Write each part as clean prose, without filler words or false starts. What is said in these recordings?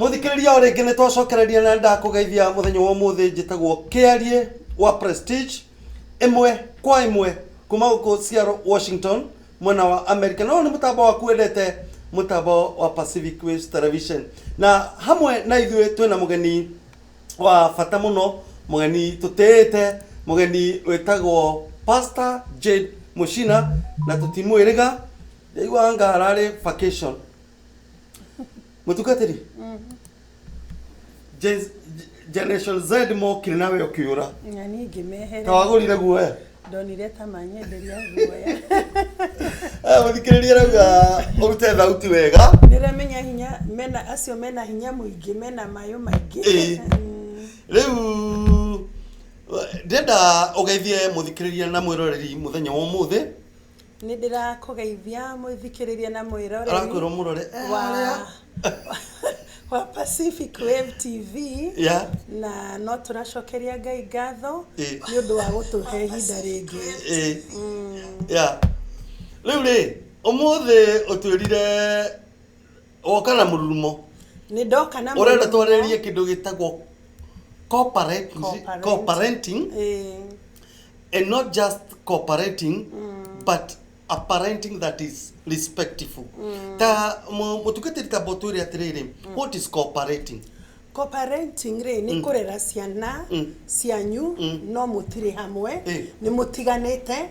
Mũthikĩrĩria, o rĩngĩ nĩ twacokereria na ndakũgeithia mũthenya wa ũmũthĩ. Njĩtagwo Kĩarie wa Prestige, ĩmwe kwa ĩmwe kuma gũkũ Seattle, Washington, mwena wa America. No nĩ mũtambo waku wendete, mũtambo wa Pacific Waves Television, na hamwe na ithuĩ twĩna mũgeni wa bata mũno, mũgeni tũtĩĩte, mũgeni wĩtagwo Pastor Jane Muchina, na tũtimwĩrĩga. Ndaigua anga ararĩ vacation. Mũtungatĩri, Generation Z mokire nawe ũkĩũra. Na niĩ ngĩmeherera. Ta wagũrire guoya. Ndonire ta manyenderia guoya. Mũthikĩrĩria arauga ũrute thauti wega. Nĩramenya hinya mena, acio mena hinya mũingĩ, mena mayũ maingĩ. Ĩĩ. Rĩu ndĩrenda ũgeithie mũthikĩrĩria na mwĩroreri mũthenya wa ũmũthĩ. Nĩ ndĩrakũgeithia, mũthikĩrĩria na mwĩroreri Arakwĩrwo mũrore wa harĩa wa Pacific Wave TV. Na no tũracokeria Ngai ngatho nĩ ũndũ wa gũtũhe ihinda rĩngĩ. Ĩĩ. Yeah, rĩu rĩ, ũmũthĩ ũtwĩrire woka na mũrurumo. Nĩ ndoka na Ũrenda mũrurumo. twarĩrĩrie kĩndũ gĩtagwo co-parenting, Co-parenting. co-parenting, and not just co-parenting but a parenting that is respectful. Ta mũtungatĩri, tamba ũtwĩre atĩrĩrĩ, what is co-parenting? Co-parenting rĩ, nĩ kũrera ciana cianyu no mũtirĩ hamwe, nĩ mũtiganĩte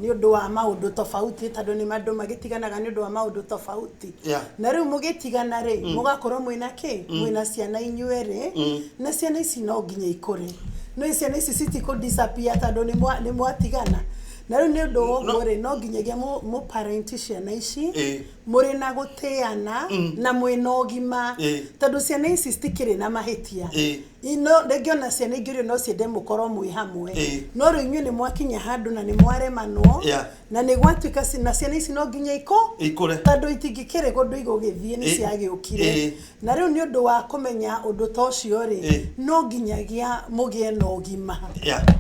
nĩ ũndũ wa maũndũ tofauti, tondũ nĩ andũ magĩtiganaga nĩ ũndũ wa maũndũ tofauti. Na rĩu mũgĩtigana rĩ, mũgakorwo mwĩna kĩ, mwĩna ciana inyuerĩ, na ciana ici no nginya ikũre. No ciana ici citikũ disappear tondũ nĩ mwatigana. Na rĩu nĩ ũndũ wa ũguo rĩ, no nginyagia mũ parent ciana ici mũrĩ na gũtĩana na mwĩna ũgima, tondũ ciana ici citikĩrĩ na mahĩtia. No rĩngĩ ona ciana ingĩ no ciende mũkorwo mwĩ hamwe, no rĩu inyuĩ nĩ mwakinya handũ na nĩ mwaremanwo na nĩ gwatuĩka na ciana ici no nginya ikũ Ikũre. Tondũ itingĩkĩrĩ kũndũ igũgĩthiĩ, nĩ ciagĩũkire. Na rĩu nĩ ũndũ wa kũmenya ũndũ ta ũcio rĩ, no nginyagia mũgĩe na ũgima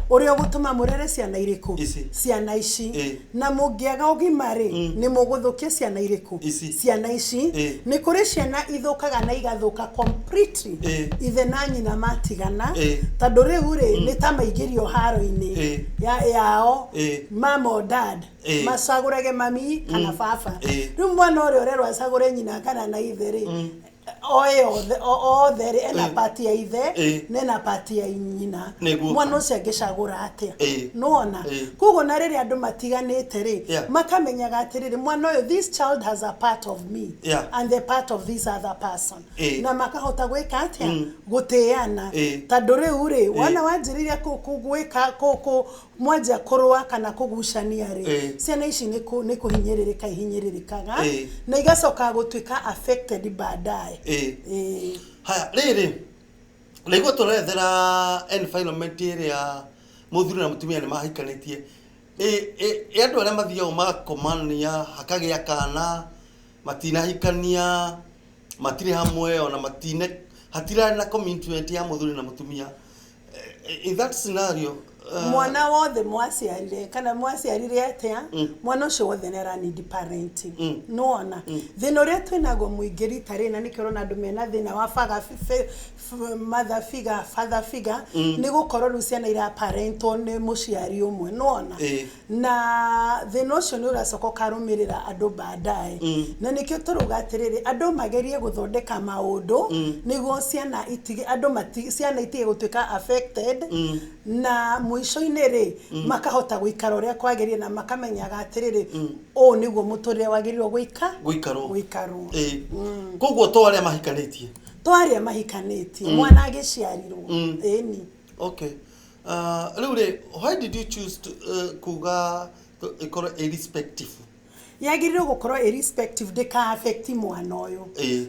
ũrĩa ũgũtũma mũrere ciana irĩkũ? Ici. Ciana ici. Na mũngĩaga ũgima rĩ, nĩ mũgũthũkia ciana irĩkũ? Ici. Ciana ici. Nĩ kũrĩ ciana ithũkaga na igathũka completely ithe na nyina matigana, tondũ rĩu rĩ, nĩ ta maingĩrio haro-inĩ yao, mama or dad, macagũrage mami kana baba. Rĩu mwana ũrĩa ũrerwo acagũre nyina kana na ithe rĩ, oe othe, othe rĩ, ena part ya ithe na ena part ya nyina. Mwana ũcio angĩcagũra atĩa? Nĩwona? Koguo na rĩrĩa andũ matiganĩte rĩ, makamenyaga atĩrĩrĩ, mwana ũyũ, this child has a part of me and the part of this other person, na makahota gwĩka atĩa? Gũtĩana. Tondũ rĩu rĩ, wona wanjĩrĩria gwĩka mwanjia kũrũa kana kũgucania rĩ, ciana ici nĩ kũhinyĩrĩrĩka ihinyĩrĩrĩkaga na igacoka gũtuĩka affected baadaye. Ĩĩ. Haya, rĩrĩ naigua tũrethera environment ĩrĩa mũthuri na mũtumia nĩ mahikanĩtie. Ĩ andũ arĩa mathiaga magakomania hakagĩa kana matinahikania, matirĩ hamwe, ona matine hatirarĩ na commitment ya mũthuri na mũtumia? In that scenario, Mwana wothe mwaciarire kana mwaciarire atĩa, mwana ũcio wothe nĩ ara need parenting. Nĩwona thĩna ũrĩa twĩnaguo mũingĩ rita rĩrĩ, na nĩkĩo ũrona andũ mena thĩna wa father mother figure, father figure, nĩ gũkorwo rĩu ciana iraparentwo nĩ mũciari ũmwe. Nĩwona? Na thĩna ũcio nĩ ũracoka ũkarũmĩrĩra andũ baadaye, na nĩkĩo tũrauga atĩrĩrĩ, andũ magerie gũthondeka maũndũ nĩguo ciana itige, andũ mati, ciana itige gũtuĩka affected, na mũico-inĩ rĩ, makahota gũikara ũrĩa kwagĩrĩire na makamenyaga atĩrĩrĩ, ũũ nĩguo mũtũrĩre wagĩrĩirwo gwĩka gũikarwo. Gũikarwo. Ĩĩ. Koguo to arĩa mahikanĩtie? To arĩa mahikanĩtie, mwana agĩciarirwo, ĩni. Okay. Rĩu rĩ, why did you choose to, kuga ĩkorwo ĩ respective? Yagĩrĩirwo gũkorwo ĩ respective, ndĩka affect mwana ũyũ,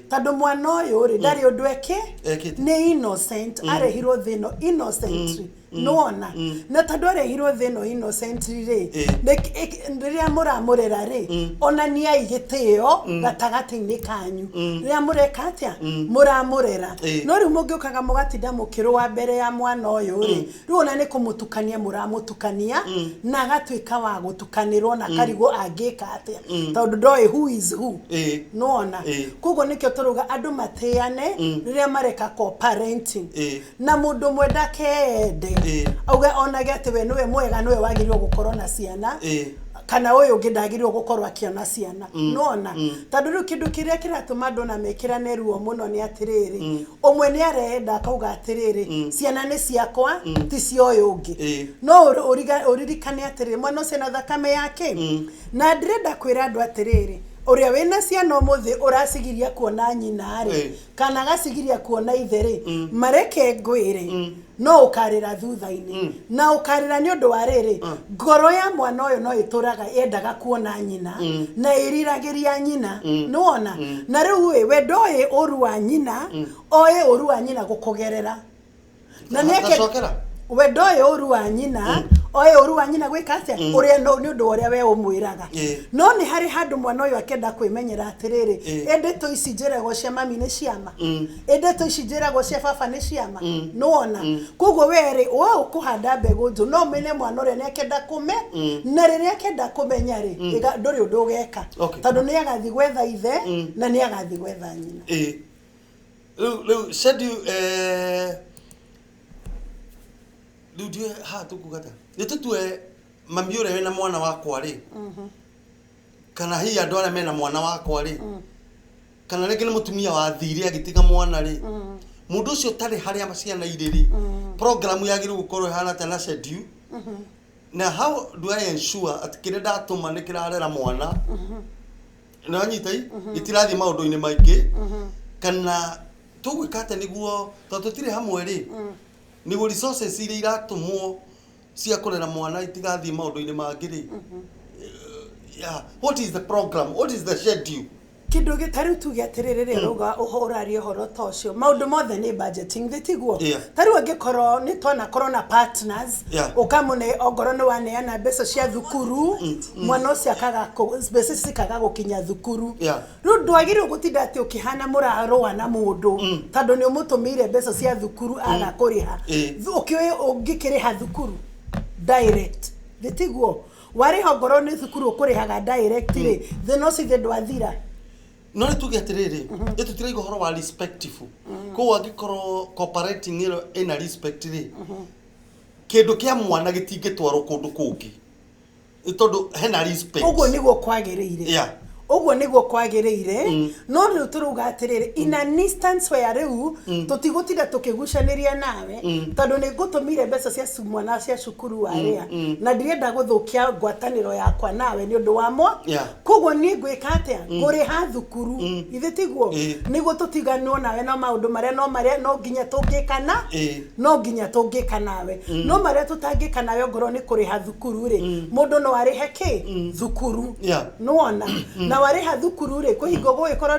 tondũ mwana ũyũ rĩ, ndarĩ ũndũ eke. Ekĩte. Nĩ innocent, arehirwo thĩ ĩno innocently. Nĩwona, na tondũ arehirwo thĩ ĩno innocently rĩ, rĩrĩa mũramũrera rĩ, onaniai gĩtĩo gatagatĩ-inĩ kanyu rĩrĩa mũreka atĩa, mũramũrera. No rĩu mũngĩũkaga mũgatinda mũkĩrũa mbere ya mwana ũyũ rĩ, rĩu ona nĩ kũmũtukania mũramũtukania, na agatuĩka wa gũtukanĩrwo na karigwo angĩka atĩa, tondũ ndoĩ who is who. Nĩwona? Koguo nĩkĩo tũrauga andũ matĩane rĩrĩa mareka co-parenting. Na mũndũ ũmwe ndakeyende, auge onage atĩ we nĩwe mwega, nĩwe wagĩrĩirwo gũkorwo na ciana, kana ũyũ ũngĩ ndagĩrĩirwo gũkorwo akĩona ciana. Nĩwona, tondũ rĩu kĩndũ kĩrĩa kĩratũma andũ ona mekĩrane ruo mũno nĩ atĩrĩrĩ, ũmwe nĩ arenda akauga atĩrĩrĩ, ciana nĩ ciakwa, ti cia ũyũ ũngĩ. No ũririkane atĩrĩrĩ, mwana ũcio na thakame yake. Na ndĩrenda kwĩra andũ atĩrĩrĩ, ũrĩa wĩna ciana ũmũthĩ ũracigiria kuona nyina rĩ, kana agacigiria kuona ithe rĩ, mareke ngwĩre, no ũkarĩra thutha-inĩ, na ũkarĩra nĩ ũndũ wa rĩrĩ, ngoro ya mwana ũyũ no ĩtũraga yendaga kuona nyina na ĩriragĩria nyina. Nĩwona, na rĩu ĩ, we ndoĩ ũru wa nyina, oĩ ũru wa nyina gũkũgerera na nĩ Tacokera. We ndoĩ ũru wa nyina, oĩ ũru wa nyina gwĩka atĩa, ũrĩa no nĩ ũndũ wa ũrĩa we ũmwĩraga. No nĩ harĩ handũ mwana ũyũ akĩenda kwĩmenyera atĩrĩrĩ, ĩndĩ tũ ici njĩragwo cia mami nĩ ciama, ĩndĩ tũ ici njĩragwo cia baba nĩ ciama. Nĩwona, koguo we rĩ, we ũkũhanda mbegũ njũ, no ũmenye mwana ũrĩa nĩ akenda kũme, na rĩrĩa akenda kũmenya rĩ, ndũrĩ ũndũ ũgeka, tondũ nĩ agathiĩ gwetha ithe na nĩ agathiĩ gwetha nyina. Rĩu schedule, rĩu ndiũĩ haha tũkuga atĩa. Nĩ tũtue mami ũrĩa wĩna mwana wakwa rĩ, kana hihi andũ arĩa mena mwana wakwa rĩ, kana rĩngĩ nĩ mũtumia wathire agĩtiga mwana rĩ, mũndũ ũcio ũtarĩ harĩa ciana irĩ rĩ, program yagĩrĩirwo gũkorwo ĩhana atĩa na schedule, na how do I ensure atĩ kĩrĩa ndatũma nĩ kĩrarera mwana, nĩ wanyita i gĩtirathiĩ maũndũ-inĩ maingĩ, kana tũgwĩka atĩa nĩguo, tondũ tũtirĩ hamwe rĩ, nĩguo resources iria iratũmwo cia kũrera mwana itigathiĩ maũndũ-inĩ mangĩ rĩ? Yeah. What is the program? What is the schedule? Kĩndũ gĩ tarĩu tuge atĩrĩrĩ, rĩrĩa ũrauga ũraria ũhoro ta ũcio, maũndũ mothe nĩ budgeting, thĩ tiguo? Yeah. Ta rĩu angĩkorwo nĩ twanakorwo na partners, ũkamũne ongorwo nĩ waneana mbeca cia thukuru, mwana ũcio akaga mbeca cikaga gũkinya thukuru, rĩu ndwagĩrĩirwo gũtinda atĩ ũkĩhana mũrarũa na mũndũ tondũ nĩ ũmũtũmĩire mbeca cia thukuru aga kũrĩha. Ũkĩũĩ ũngĩkĩrĩha thukuru direct, thĩ tiguo? Warĩha ongorwo nĩ thukuru ũkũrĩhaga direct rĩ, thĩna ũcio ithe ndwathira. No nĩ tuge atĩrĩrĩ, ĩ tũtiraiga ũhoro wa respectful, koguo angĩkorwo cooperating ĩno ĩna respect rĩ, kĩndũ kĩa mwana gĩtingĩtwarwo kũndũ kũngĩ. Nĩ tondũ hena respect. Ũguo nĩguo kwagĩrĩire. Ũguo nĩguo kwagĩrĩire, no rĩu tũrauga atĩrĩrĩ, in an instance where rĩu tũtigũtinda tũkĩgucanĩria nawe tondũ nĩ ngũtũmire mbeca cia mwana cia cukuru warĩa, na ndirenda gũthũkia ngwatanĩro yakwa nawe nĩ ũndũ wa mwa, koguo niĩ ngwĩka atĩa? Ngũrĩha thukuru, ithe tiguo? Nĩguo tũtiganwo nawe na maũndũ marĩa no marĩa no nginya tũngĩkana, no nginya tũngĩka nawe, no marĩa tũtangĩka nawe, ongorwo nĩ kũrĩha thukuru rĩ, mũndũ no arĩhe kĩ thukuru. Nĩwona, na warĩha thukuru rĩ, kwĩ hingo gũgĩkorwo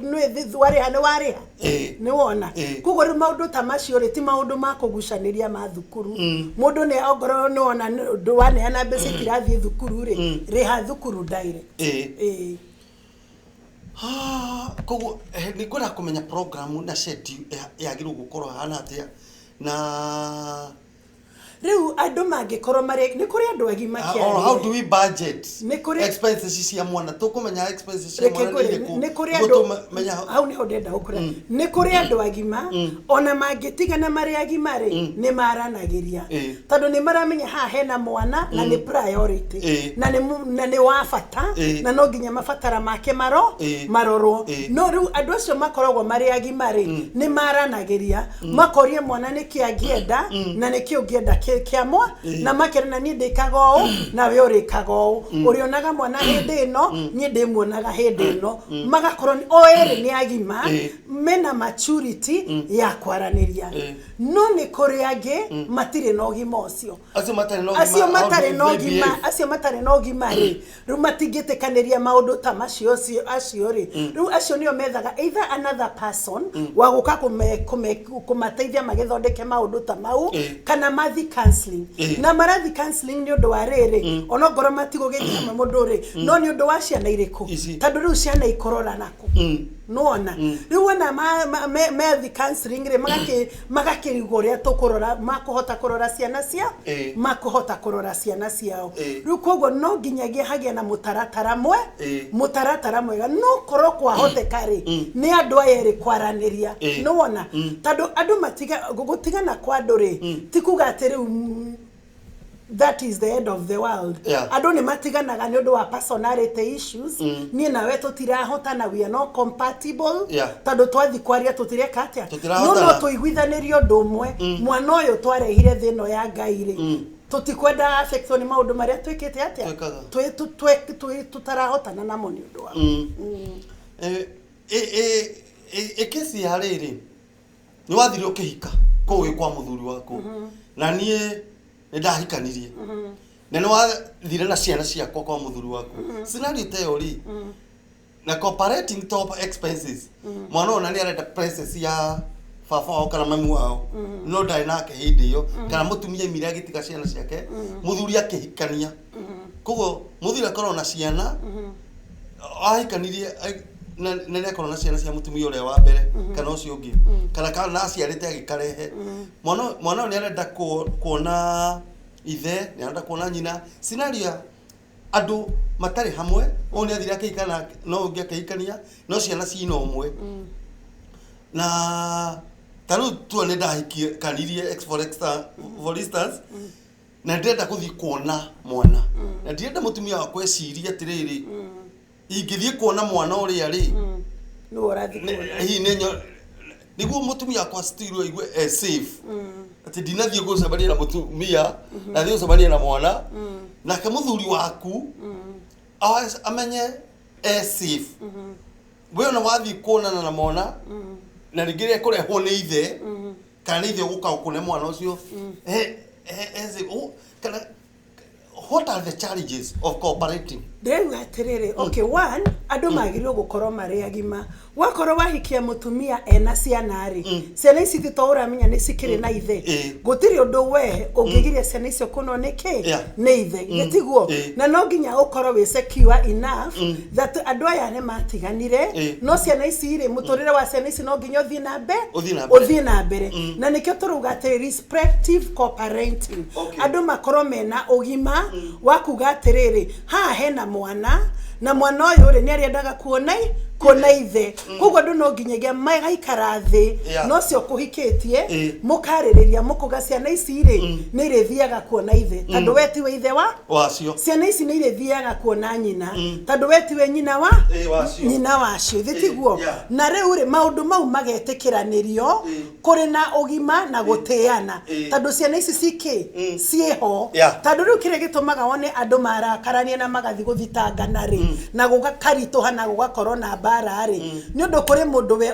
nĩ warĩha, nĩ warĩha. Nĩwona? Koguo rĩu maũndũ ta macio rĩ, ti maũndũ ma kũgucanĩria ma thukuru. Mũndũ nĩ ongorwo nĩwona waneana mbeca itirathiĩ thukuru rĩ, rĩha thukuru direct. Ĩĩ. Ah, koguo nĩ ngwenda kũmenya program na schedule yagĩrĩirwo gũkorwo hana atĩa na Rĩu andũ mangĩkorwo marĩ, nĩ kũrĩ andũ agima. Or how do we budget Nĩ kũrĩ- expenses cia mwana? Tũkũmenya expenses cia Reke mwana nĩ ngwĩre, irĩkũ? nĩ kũrĩ Nĩguo andũ tũmenye hau nĩho ndĩrenda gũkũra. Nĩ kũrĩ andũ agima ona mangĩtigana marĩ agima rĩ, nĩ maranagĩria, tondũ nĩ maramenya haha hena mwana na nĩ priority, na nĩ wa bata, na no nginya mabatara make maro marorwo. No rĩu andũ acio makoragwo marĩ agima rĩ, nĩ maranagĩria, makorie mwana nĩkĩ angĩenda na nĩkĩ ũngĩenda. kĩa mwa na makere na niĩ ndĩkaga ũũ nawe ũrĩkaga ũũ, ũrĩonaga mwana hĩndĩ ĩno, niĩ ndĩmuonaga hĩndĩ ĩno. Magakorwo o erĩ nĩ agima, mena maturity ya kwaranĩria. No nĩ kũrĩ angĩ matirĩ na ũgima ũcio. Acio matarĩ na ũgima, Acio how matarĩ do na they ũgima, behave? Acio matarĩ na ũgima rĩ, rĩu matingĩtĩkanĩria maũndũ ta macio acio rĩ, rĩu acio nĩo methaga either another person wa gũka kũmateithia magĩthondeke maũndũ ta mau, kana mathi counseling. Na marathi counseling nĩ ũndũ wa rĩrĩ, onongorwo matigũgĩthiĩ hamwe mũndũ rĩ, no nĩ ũndũ wa ciana irĩkũ? Ici. Tondũ rĩu ciana ikorora naku nĩwona rĩu wona methi counseling rĩ, magakĩrigwo ũrĩa tũkũrora, makũhota kũrora ciana cia makũhota kũrora ciana ciao. Rĩu koguo no nginyagia hagĩe na mũtaratara mwe mũtaratara mwega. No korwo kwahoteka rĩ, nĩ andũ aya erĩ kwaranĩria. Nĩwona tondũ andũ matiga gũtigana kwa andũ rĩ, ti kuga atĩ rĩu that is the end of the world. Andũ nĩ matiganaga nĩ ũndũ wa personality issues. Niĩ nawe tũtirahotana, we are not compatible. Tondũ twathi kwaria tũtireka atĩa? Tũtirahotana. No tũiguithanĩrie ũndũ ũmwe, mwana ũyũ twarehire thĩ ĩno ya Ngai rĩ, tũtikwenda affectwo nĩ maũndũ marĩa twĩkĩte atĩa? Twĩkaga. Tũtarahotana namo nĩ ũndũ wa Ĩkĩci ya rĩrĩ, nĩ wathire ũkĩhika kũu wĩ kwa mũthuri waku, na niĩ nĩ ndahikanirie, na nĩ wathire na ciana ciakwa kwa mũthuri waku. Scenario ta ĩyo rĩ, na cooperating top expenses, mwana ũyũ na nĩ arenda presence ya baba wao kana mami wao, no ndarĩ nake hĩndĩ ĩyo, kana mũtumia imire agĩtiga ciana ciake, mũthuri akĩhikania, koguo mũthuri akorwo na ciana ahikanirie na nĩ akorwo na ciana cia mũtumia ũrĩa wa mbere kana ũcio ũngĩ kana aciarĩte agĩkarehe mwana ũyũ nĩ arenda kuona ithe, nĩ arenda kuona nyina. Scenario ya andũ matarĩ hamwe, ũyũ nĩ athire akĩhikana no ũngĩ akĩhikania, no ciana cina ũmwe, na ta rĩu tua nĩ ndahikanirie for instance, na ndĩrenda gũthiĩ kuona mwana, na ndirenda mũtumia wakwa ecirie atĩrĩrĩ, ingĩthiĩ kuona mwana ũrĩa rĩ, nĩwe ũrathiĩ kuona. Hihi nĩguo mũtumia wakwa still aigue e safe atĩ ndinathiĩ gũcemania na mũtumia, nathiĩ gũcemania na mwana, nake mũthuri waku amenye e safe, we ona wathiĩ kuonana na mwana na rĩngĩ rĩekũrehwo nĩ ithe kana nĩ ithe ũgũka ũkũne mwana ũcio he safe. Oh, kana what are the challenges of cooperating? Ndĩrauga atĩrĩrĩ, okay, one, andũ magĩrĩirwo gũkorwo marĩ agima. Wakorwo wahikia mũtumia ena ciana rĩ, ciana ici ti to ũramenya nĩ cikĩrĩ na ithe. Gũtirĩ ũndũ we ũngĩgiria ciana icio kũnwo nĩ kĩ? Nĩ ithe, gĩtiguo? Na no nginya ũkorwo wĩ secure enough that andũ aya nĩ matiganire, no ciana ici rĩ, mũtũrĩre wa ciana ici no nginya ũthiĩ na mbere. Ũthiĩ na mbere. Ũthiĩ na mbere, na nĩkĩo tũrauga atĩ respective co-parenting. Andũ makorwo mena ũgima wa kuga atĩrĩrĩ, haha hena mwana, na mwana ũyũ rĩ, nĩ arĩendaga kuona ithe, koguo andũ no nginyagia magaikara thĩ no cio kũhikĩtie, mũkarĩrĩria, mũkauga ciana ici rĩ, nĩ irĩthiaga kuona ithe tondũ we tiwe ithe wa wacio. Ciana ici nĩ irĩthiaga kuona nyina tondũ we tiwe nyina wa Wacio. Nyina wacio, thĩ tiguo? Yeah. Na rĩu rĩ, maũndũ mau magetĩkĩranĩrio kũrĩ na ũgima na gũtĩana, tondũ ciana ici cikĩ ciĩho. Tondũ rĩu kĩrĩa gĩtũmaga wone andũ marakarania na magathiĩ gũthitangana rĩ, na gũgakaritũha na gũgakorwo na mbara rĩ, nĩ ũndũ kũrĩ mũndũ we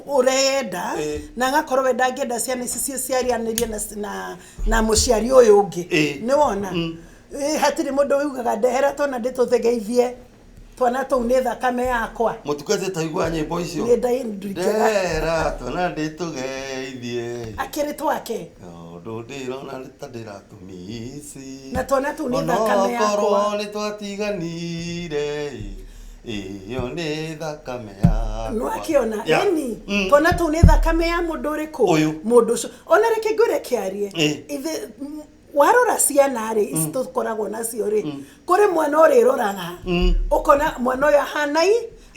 ũreyenda na agakorwo we ndangĩenda ciana ici ciaranĩrie na mũciari ũyũ ũngĩ. Nĩ wona? Hatirĩ mũndũ ugaga ndehera twana ndĩtũthegeithie, twana tũu nĩ thakame yakwa. Mũtukete taigua nyĩmbo icio. Nĩ ndingĩaga. Ndehera twana ndĩtũgeithie. Akĩrĩ twake. Tondũ ndĩrona nĩ ta ndĩratũmici. Na twana tũu nĩ thakame yakwa. Onokorwo nĩ twatiganire, ĩyo nĩ thakame yakwa. Nĩwakĩona? Ĩni, twana tũu nĩ thakame ya mũndũ ũrĩkũ? Ũyũ. Mũndũ ũcio. Ona reke ngwĩre kĩarie. Ithe warora ciana rĩ, ici tũkoragwo nacio rĩ, kũrĩ mwana ũrĩroraga ũkona mwana ũyũ ahana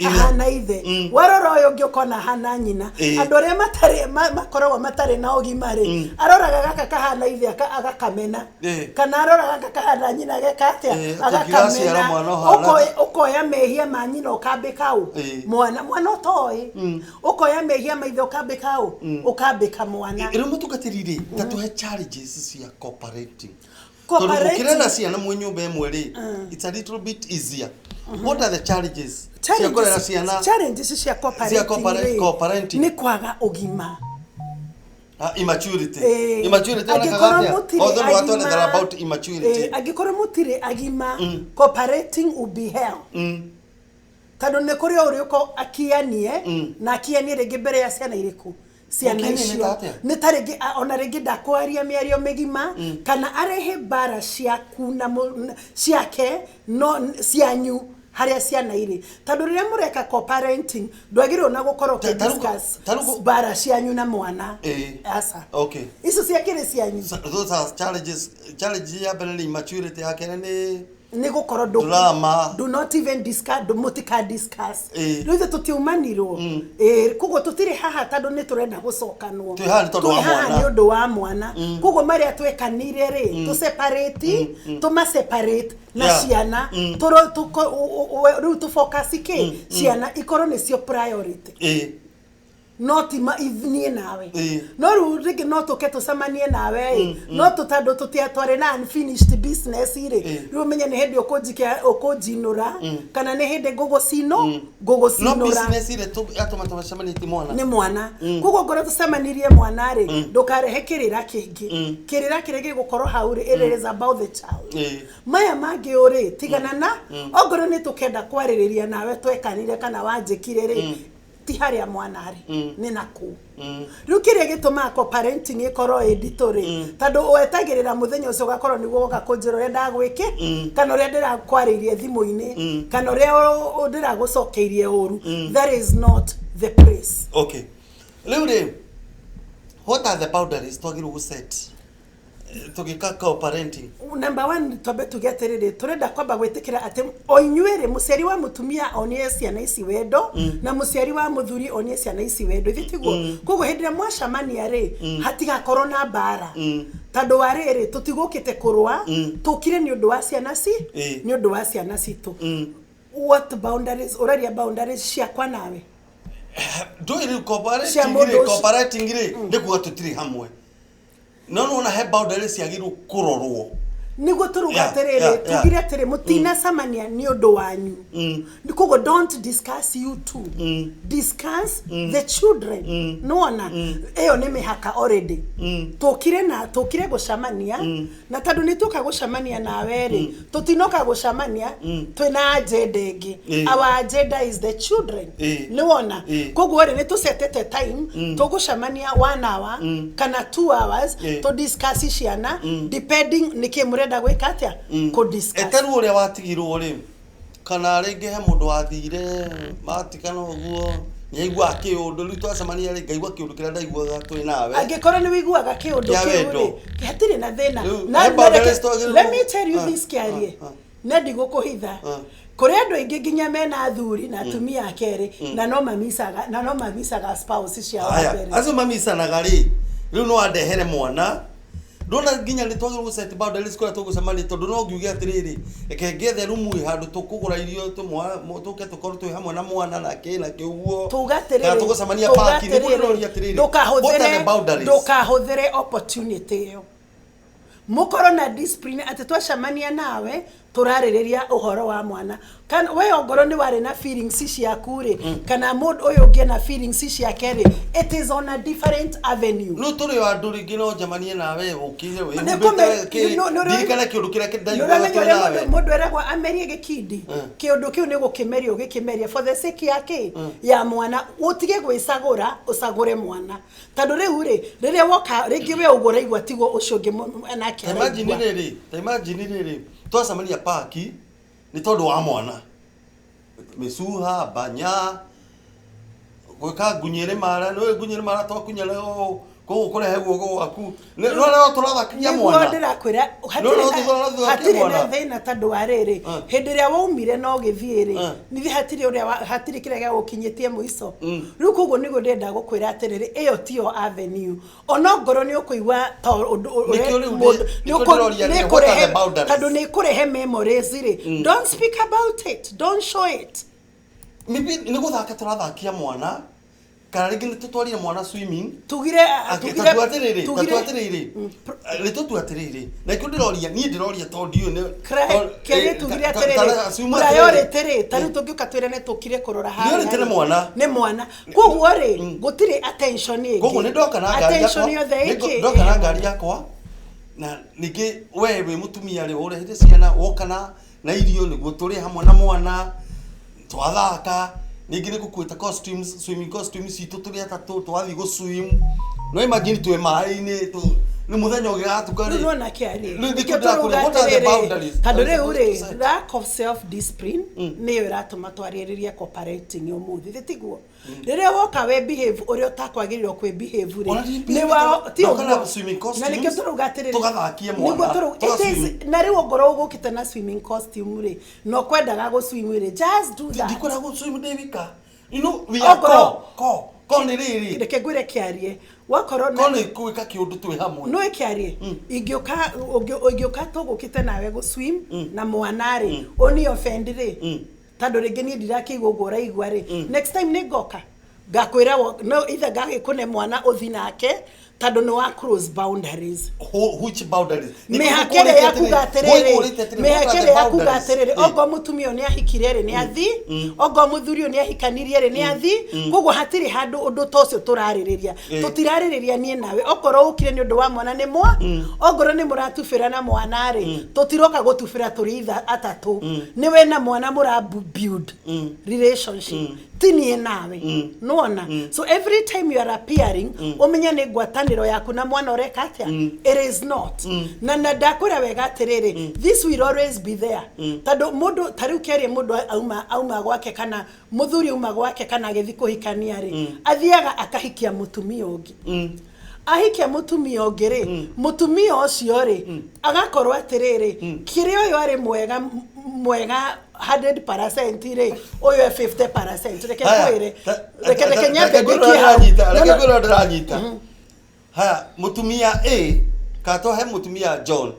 Ahana ithe. Warora ũyũ ũngĩ ũkona ahana nyina. Andũ arĩa matarĩ makoragwo matarĩ na ũgima rĩ, aroraga gaka kahana ithe agakamena, kana aroraga gaka kahana nyina ageka atĩa? Tũngĩgaciara Agakamena. Mwana ũhana- Ũkoya mehia ma nyina ũkambĩka ũ? Mwana, mwana ũtoĩ. Ũkoya mehia ma ithe ũkambĩka ũ? Ũkambĩka mwana. Rĩu mũtungatĩri rĩ, ta tũhe challenges cia cooperating, tondũ Cooperating- mũkĩrera ciana mwĩ nyũmba ĩmwe rĩ, it's a little bit easier. What are the challenges cia kũrera ciana? Challenges cia Cia cooperating rĩ, cooperating. nĩ kwaga ũgima. Ah, immaturity. Immaturity Angĩkorwo onekaga atĩa? mũtirĩ Although nĩ watwerethera agima- about immaturity. Angĩkorwo mũtirĩ agima, cooperating will be hell, tondũ nĩ kũrĩ o ũrĩa ũko akianie na akianie rĩngĩ mbere ya ciana irĩkũ, ciana Gũkiania nĩ icio. ta atĩa? Nĩ ta rĩngĩ ona rĩngĩ ndakwaria mĩario mĩgima, kana arehe mbara ciaku na ciake no cianyu harĩa ciana irĩ, tondũ rĩrĩa mũreka co-parenting ndwagĩrĩirwo na gũkorwo ũkĩdiscuss mbara cianyu na mwana. Aca. Icio ciakĩrĩ cianyu. So those are challenges. Challenge ya mbere nĩ immaturity, ya kerĩ nĩ Nĩ gũkorwo Drama. Do not even discuss, mũtika discuss. Rĩu ithuĩ tũtiumanirwo. Koguo tũtirĩ haha tondũ nĩ tũrenda gũcokanwo. Twĩ haha nĩ tondũ wa Twĩ haha mwana. nĩ ũndũ wa mwana. Koguo marĩa twekanire rĩ, tũ separate, tũma separate na ciana. Rĩu tũ focus kĩ ciana ikorwo nĩcio priority, no ti niĩ nawe. No rĩu rĩngĩ no tũke tũcemanie nawe ĩ, no tũ tondũ tũtiatwarĩ na unfinished business rĩ, rĩu ũmenye nĩ hĩndĩ ũkũnjikia, ũkũnjinũra, kana nĩ hĩndĩ ngũgũcino No ngũgũcinũra. Business ĩrĩa yatũma tũcemanie ti mwana. Nĩ mwana. Koguo ngorwo tũcemanirie mwana rĩ, ndũkarehe kĩrĩra kĩngĩ. Kĩrĩra kĩrĩa gĩgũkorwo hau rĩ, it is about the child. Maya mangĩ ũrĩ tigana na ongorwo nĩ tũkenda kwarĩrĩria nawe twekanire kana wanjĩkire rĩ, ti harĩa mwana rĩ, nĩ nakũu. Rĩu kĩrĩa gĩtũmaga co-parenting ĩkorwo ĩ nditũ rĩ, tondũ wetagĩrĩra mũthenya ũcio ũgakorwo nĩguo woka kũnjĩra ũrĩa ndagwĩkĩ, kana ũrĩa ndĩrakwarĩirie thimũ-inĩ, kana ũrĩa ndĩragũcokeirie ũru. That is not the place. Okay, rĩu rĩ, what are the boundaries twagĩrĩirwo gũset tũgĩka co-parenting? Number one, twambe tuge atĩrĩrĩ, tũrenda kwamba gwĩtĩkĩra atĩ o inyuĩ rĩ, mũciari wa mũtumia onie ciana ici wendo, na mũciari wa mũthuri onie ciana ici wendo, ithe tiguo? Koguo hĩndĩ ĩrĩa mwacemania rĩ, hatigakorwo na mbara, tondũ wa rĩrĩ, tũtigũkĩte kũrũa, tũkire nĩ ũndũ wa ciana ci nĩ ũndũ wa ciana citũ. What boundaries ũraria? Boundaries ciakwa nawe? Ndũĩ rĩu Cia cooperating mũndũ rĩ, ũcio. cooperating rĩ, nĩ kuga tũtirĩ hamwe, no nĩwona he boundaries ciagĩrĩirwo kũrorwo. Niguo turuga atiriri, tugire atĩrĩ, mũtinacemania nĩ ũndũ wanyu. Koguo don't discuss you two, discuss the children. Nĩwona ĩyo nĩ mĩhaka already. Tũkire na tũkire gũcemania, na tondũ nĩ tũka gũcemania nawe rĩ, tũtinoka gũcemania twĩna agenda ĩngĩ. Our agenda is the children. Nĩwona? Koguo rĩ, nĩ tũcetete time tũgũcemania 1 hour kana 2 hours, tũ discuss ciana, depending nĩkĩ mũrenda gwĩka atĩa, kũ discuss. Eterwo ũrĩa watigirwo rĩ, kana rĩngĩ he mũndũ wathire matigana ũguo, nĩaiguaga kĩũndũ. Rĩu twacemania rĩ, ngaigua kĩũndũ kĩrĩa ndaiguaga twĩ nawe. Angĩkorwo nĩ wĩiguaga kĩũndũ Kĩa kĩu wendo. rĩ, hatirĩ na thĩna. Rĩu, Na he boundaries twagĩrĩirwo- let me tell you Ah, this, Kĩarie, ah, ah. na ndigũkũhitha, kũrĩ andũ aingĩ nginya mena athuri na atumia a kerĩ, na no mamicaga spouse ciao wa Aya, mbere. Acio mamicanaga rĩ, rĩu no andehere mwana. Ndona nginya nĩ twagĩrĩirwo gũset boundaries kũrĩa tũgũcemania, tondũ no ngiuge atĩrĩrĩ, reke ngethe rumu ĩ handũ tũkũgũra irio, tũke tũkorwo twĩ hamwe na mwana na kĩ na kĩ ũguo. Tuga Kana atĩrĩrĩ, tũgũcemania tuga park. Nĩguo atĩrĩrĩ, ndĩroria atĩrĩrĩ, what are the boundaries? Ndũkahũthĩre opportunity ĩyo. Mũkorwo na discipline atĩ twacemania nawe tũrarĩrĩria ũhoro wa mwana. Kana we ongorwo nĩ warĩ na feelings ciaku rĩ, kana mũndũ ũyũ ũngĩ na feelings ciake rĩ, it is on a different avenue. No tũrĩ o andũ, rĩngĩ no njemanie nawe ũkire Nĩ wĩhumbĩte kĩ, ndirikane kĩũndũ kĩrĩa ndaiguaga Nĩũramenya twĩ ũrĩa nawe. mũndũ eragwo amerie gĩkindi. Kĩũndũ kĩu nĩ gũkĩmeria ũgĩkĩmeria for the sake ya kĩ? Ya mwana. Ũtige gwĩcagũra, ũcagũre mwana, tondũ rĩu rĩ, rĩrĩa woka rĩngĩ we ũguo ũraigua tiguo ũcio ũngĩ nake Ta imagine araigua. rĩrĩ, ta imagine rĩrĩ, twacemania paki nĩ tondũ wa mwana, mĩcuha banya gwĩka ngunyĩrĩ mara, nĩ ngunyĩrĩ mara twakunyana. Koguo kũrehe guoko gwaku no no tũrathakia Nĩguo mwana. Ndĩrakwĩra No, no, tũrathakia hatirĩ mwana. na thĩna tondũ wa rĩrĩ, hĩndĩ ĩrĩa waumire na ũgĩthiĩ rĩ, nithiĩ hatirĩ ũrĩa hatirĩ kĩrĩa gĩagũkinyĩtie mũico. Rĩu koguo nĩguo ndĩrenda gũkwĩra atĩrĩrĩ, ĩyo tiyo avenue, ona ngorwo nĩ ũkũigua ta ũndũ Nĩkĩo rĩu mũndũ- nĩkĩo ndĩroria nĩ rĩ, what are the ĩkũrehe- boundaries? Tondũ nĩ ĩkũrehe memories rĩ, don't speak about it, don't show it. Maybe nĩ gũthaka tũrathakia mwana, kana rĩngĩ nĩ tũtwarire mwana swimming. Tugire Tatu atĩrĩrĩ, tatu atĩrĩrĩ, rĩ tũtue atĩrĩrĩ, na ikĩo ndĩroria, niĩ ndĩroria tondũ ndiũĩ nĩ Kĩarie, tugire atĩrĩrĩ, assume atĩrĩrĩ. Priority rĩ, ta rĩu tũngĩũka twĩrane tũkire kũrora harĩa Priority nĩ rĩ, mwana. Nĩ mwana, koguo rĩ gũtirĩ attention ĩngĩ. Koguo nĩ ndoka na ngari Attention yakwa yothe ĩngĩ ndoka na ngari yakwa, na ningĩ we wĩ mũtumia rĩ, ũrehire ciana, woka na irio nĩguo tũrĩe hamwe na mwana, twathaka. Ningĩ nĩ ngũkuĩte costumes, swimming costumes citũ tũrĩ atatũ, twathiĩ gũ swim. No imagine twĩ maĩ-inĩ nĩ mũthenya ũgĩgatuka Rĩu rĩ. nona kĩarie. Rĩu nĩkĩo Nĩkĩo ndĩrakũria, tũrauga what are the atĩrĩrĩ, boundaries? tondũ Are we rĩu supposed to rĩ, set? Lack of self discipline nĩyo ĩratũma twarĩrĩrie cooperating ũmũthĩ, thĩ tiguo? Rĩrĩa woka we behave ũrĩa ũtakwagĩrĩirwo kwĩ behave rĩ, Ona ti nĩ wa ti ndoka na ũguo. swimming Na nĩkĩo costumes, tũrauga atĩrĩrĩ, tũgathakie mwana, nĩguo it is tũga-swim. na rĩu ongorwo ũgũkĩte na swimming costume rĩ, na ũkwendaga gũ swim rĩ, just do that. Ndikwenda gũ swim ndĩ wika. You know we are Ongorwo- ko nĩ rĩrĩ. Reke ngwĩre kĩarie, wakorwo Ko nĩ gwĩka kĩũndũ twĩ hamwe. No ĩkĩarie, ingĩũka ũngĩũka tũgũkĩte nawe gũ swim na mwana rĩ, ũni offend rĩ, tondũ rĩngĩ niĩ ndirakĩigua ũguo ũraigua rĩ, next time nĩ ngoka ngakwĩra no either ngagĩkũne mwana ũthi nake, tondũ nĩ wa cross boundaries. Which boundaries? Mĩhaka ĩrĩa ya kuga atĩrĩrĩ, mĩhaka ĩrĩa ya kuga atĩrĩrĩ, ongorwo mũtumia ũyũ nĩ ahikire rĩ, nĩ athi, ongorwo mũthuri ũyũ nĩ ahikanirie rĩ, nĩ athi. Koguo hatirĩ handũ ũndũ ta ũcio tũrarĩrĩria. Tũtirarĩrĩria niĩ nawe. Okorwo ũkire nĩ ũndũ wa mwana, nĩ mwa ongorwo nĩ mũratubĩra na mwana rĩ, tũtiroka gũtubĩra tũrĩ itha atatũ. Nĩ we na mwana mũra build relationship, ti niĩ nawe, nĩwona? So every time you are appearing, ũmenye nĩ ngwatanĩro yaku na mwana ũreka atĩa. It is not. Na ndakwĩra wega atĩrĩrĩ, this will always be there, tondũ mũndũ ta rĩu kĩarie, mũndũ auma gwake kana mũthuri auma gwake kana agĩthiĩ kũhikania rĩ, athiaga akahikia mũtumia ũngĩ. Ahikia mũtumia ũngĩ rĩ, mũtumia ũcio rĩ, agakorwo atĩrĩrĩ, kĩrĩa ũyũ arĩ mwega mwega 100% rĩ, ũyũ e 50%. Reke ngwĩre, reke nyambe ndĩkie hau. Reke No, no. ngwĩre ndĩranyita. Haya, mũtumia A ka he mũtumia John,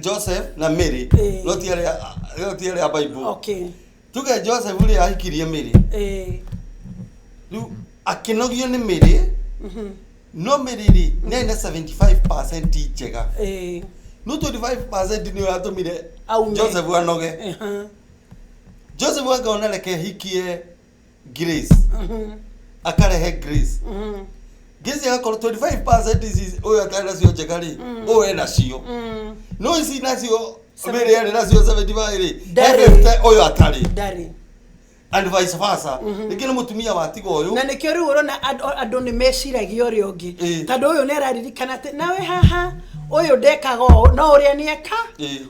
Joseph na Mary, no ti arĩa Bible. Tuge Joseph rĩ, ahikirie Mary. Rĩu akĩnogio nĩ Mary, no Mary rĩ, nĩ arĩ na 75% njega, no 25% nĩyo yatũmire Aume. Joseph anoge. Joseph akona reke hikie Grace, akarehe Grace. Grace agakorwo 25% ici ũyũ atarĩ nacio njega rĩ, ũyũ enacio, no ici nacio Mary arĩ nacio 75 rĩ, Ndarĩ. he 50 ũyũ atarĩ, Ndarĩ. And vice versa. Rĩngĩ nĩ mũtumia watiga ũyũ. Na nĩkĩo rĩu ũrona andũ nĩ meciragia ũrĩa ũngĩ, tondũ ũyũ nĩ araririkana atĩ nawe haha ũyũ ndekaga ũũ, no ũrĩa nĩeka,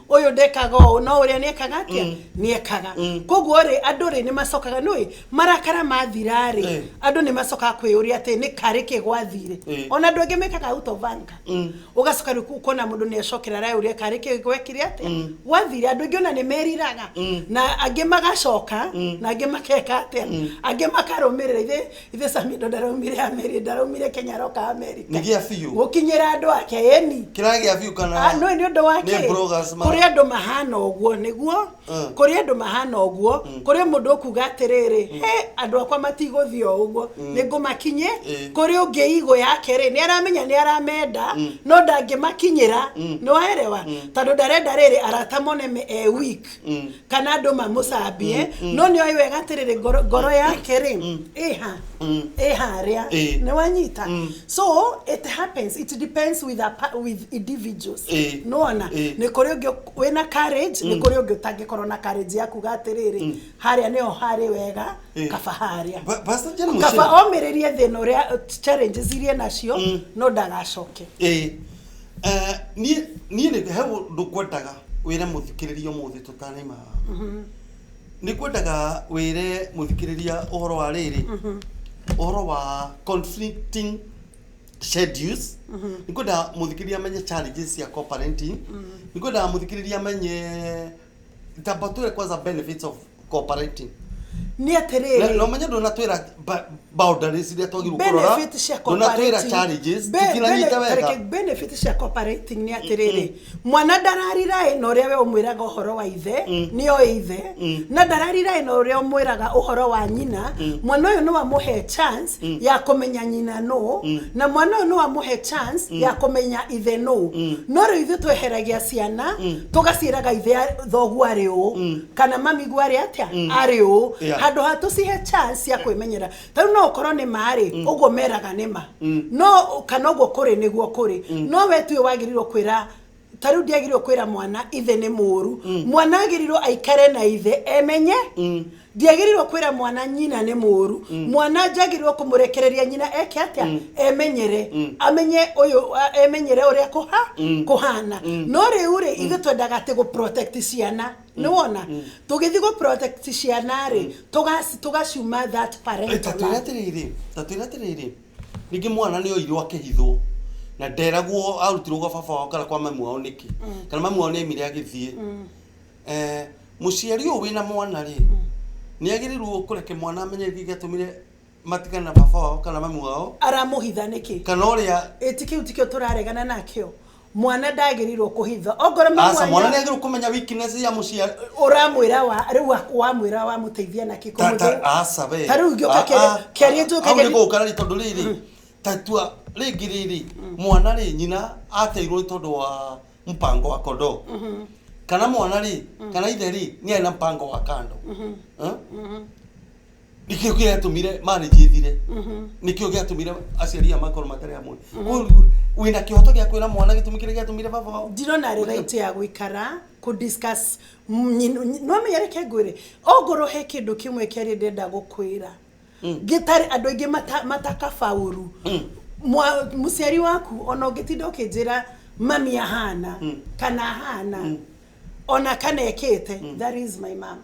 ũyũ ndekaga ũũ, no ũrĩa nĩekaga atĩa, nĩekaga. Koguo rĩ, andũ rĩ, nĩ macokaga nĩũĩ marakara mathira rĩ, andũ nĩ macokaga kwĩyũria atĩ nĩ karĩ kĩ gwathire. Ona andũ angĩ mekaga out of anger. Ũgacoka rĩu ũkona mũndũ nĩ acokera areyũria karĩ kĩ gwekire atĩa, gwathire. Andũ aingĩ ona nĩ meriraga, na angĩ magacoka, na angĩ makeka atĩa, angĩ makarũmĩrĩra. Ithe Samido ndaraumire Amerika, ndaraumire Kenya, aroka Amerika. Nĩ gĩa biũ. Gũkinyĩra andũ ake ĩni. Kĩragĩa biũ kana Ah, no nĩ ũndũ wa nĩ kĩ bloggers kũrĩ andũ mahana ũguo nĩguo, kũrĩ andũ mahana ũguo, kũrĩ mũndũ ũkuga atĩrĩrĩ, he andũ akwa matigũthiĩ o ũguo, nĩ ngũmakinyie. Kũrĩ ũngĩ igũ yake rĩ, nĩ aramenya nĩ aramenda, no ndangĩmakinyĩra, nĩ waerewa? Tondũ ndarenda rĩrĩ arata mone e weak kana andũ mamũcambie, no nĩ oĩ wega atĩrĩrĩ, ngoro yake rĩ, ĩha ĩharĩa. Nĩ wanyita? So it happens, it depends with individuals. Nĩwona? Nĩ kũrĩ ũngĩ wĩna courage, nĩ kũrĩ ũngĩ ũtangĩkorwo na courage ya kuga atĩrĩrĩ, harĩa nĩho harĩ wega, kaba harĩa. Pastor Jane Kaba Muchiri. omĩrĩrie thĩna ũrĩa challenges iria nacio, no ndagacoke. Ĩĩ. Niĩ nĩ he ũndũ ngwendaga wĩre mũthikĩrĩria ũmũthĩ tũtanaima haha. Nĩ ngwendaga wĩre mũthikĩrĩria ũhoro wa rĩrĩ, ũhoro wa conflicting Schedules. Nĩ ngwendaga mũthikĩrĩria amenye challenges cia co-parenting. Nĩ ngwendaga mũthikĩrĩria amenye, tamba twĩre kwanza benefits of co-parenting. Nĩ atĩrĩrĩ, Na ũmenye ndũnatwĩra boundaries iria twagĩrĩirwo kũrora. Benefit cia Ndũnatwĩra co-parenting. challenges. Tũtinanyita wega. Tareke, benefit cia co-parenting nĩ atĩrĩrĩ, mwana ndarariraĩ na ũrĩa we ũmwĩraga ũhoro wa ithe, nĩoĩ ithe, na ndarariraĩ na ũrĩa ũmwĩraga ũhoro wa nyina. Mwana ũyũ nĩ wamũhe chance ya kũmenya nyina nũ, na mwana ũyũ nĩ wamũhe chance ya kũmenya ithe nũ. No rĩu ithuĩ tweheragia ciana, tũgaciĩraga ithe thoguo arĩ ũũ, kana mamiguo arĩ atĩa, arĩ ũũ, handũ ha tũcihe chance ya kwĩmenyera. Ta rĩu no ũkorwo nĩ marĩ ũguo meraga nĩ ma, no kana ũguo kũrĩ nĩguo kũrĩ, no we tuĩ wagĩrĩirwo kwĩra. Ta rĩu ndiagĩrĩirwo kwĩra mwana ithe nĩ mũũru. Mwana agĩrĩirwo aikare na ithe emenye. Ndiagĩrĩirwo kwĩra mwana nyina nĩ mũũru. Mwana njagĩrĩirwo kũmũrekereria nyina eke atĩa, emenyere, amenye ũyũ, emenyere ũrĩa kũhana. No rĩu rĩ, ithuĩ twendaga atĩ gũ protect ciana. Nĩ wona tũgĩthiĩ gũ protect ciana rĩ, tũgaciuma that parental Ta twĩre love. atĩrĩrĩ, ta twĩre atĩrĩrĩ, rĩngĩ mwana nĩ oirwo akĩhithwo na nderagwo arutirwo gwa baba wao kana kwa mamu wao nĩkĩ, kana mamu wao nĩ aimire agĩthiĩ. Mũciari ũyũ wĩna mwana rĩ, nĩ agĩrĩirwo kũreke mwana amenye gĩkĩ gĩatũmire matigane na baba wao kana mamu wao? Aramũhitha nĩkĩ? Kana ũrĩa Ĩti kĩu tikĩo tũraregana nakĩo. Mwana ndagĩrĩirwo kũhitha ongorwo mamu Aca, mwana wanyu. nĩ agĩrĩirwo kũmenya weakness ya mũciari. Ũramwĩra wa rĩu wamwĩra wamũteithia nakĩ? Aca we. Ta rĩu ngĩũka kĩarie njũke Hau nĩ gũũka rĩ, tondũ rĩrĩ, ta tua rĩngĩ rĩrĩ, mwana rĩ, nyina ateirwo nĩ tondũ wa mpango wa kondoo, kana mwana rĩ, kana ithe rĩ, nĩ arĩ na mpango wa kando. Eh? Nĩkĩo gĩatũmire marriage ĩthire, nĩkĩo gĩatũmire aciari aya makorwo matarĩ hamwe. Koguo wĩna kĩhoto gĩa kwĩra mwana gĩtũmi kĩrĩa gĩatũmire baba wao. Ndirona arĩ right ya gũikara kũ discuss. No menye, reke ngwĩre, ongorwo he kĩndũ kĩmwe kĩarĩ ndĩrenda gũkwĩra gĩtarĩ andũ aingĩ matakabaũru. Mũciari waku, ona ũngĩtinda ũkĩnjĩra mami ahana kana ahana ona kana ekĩte, that is my mom.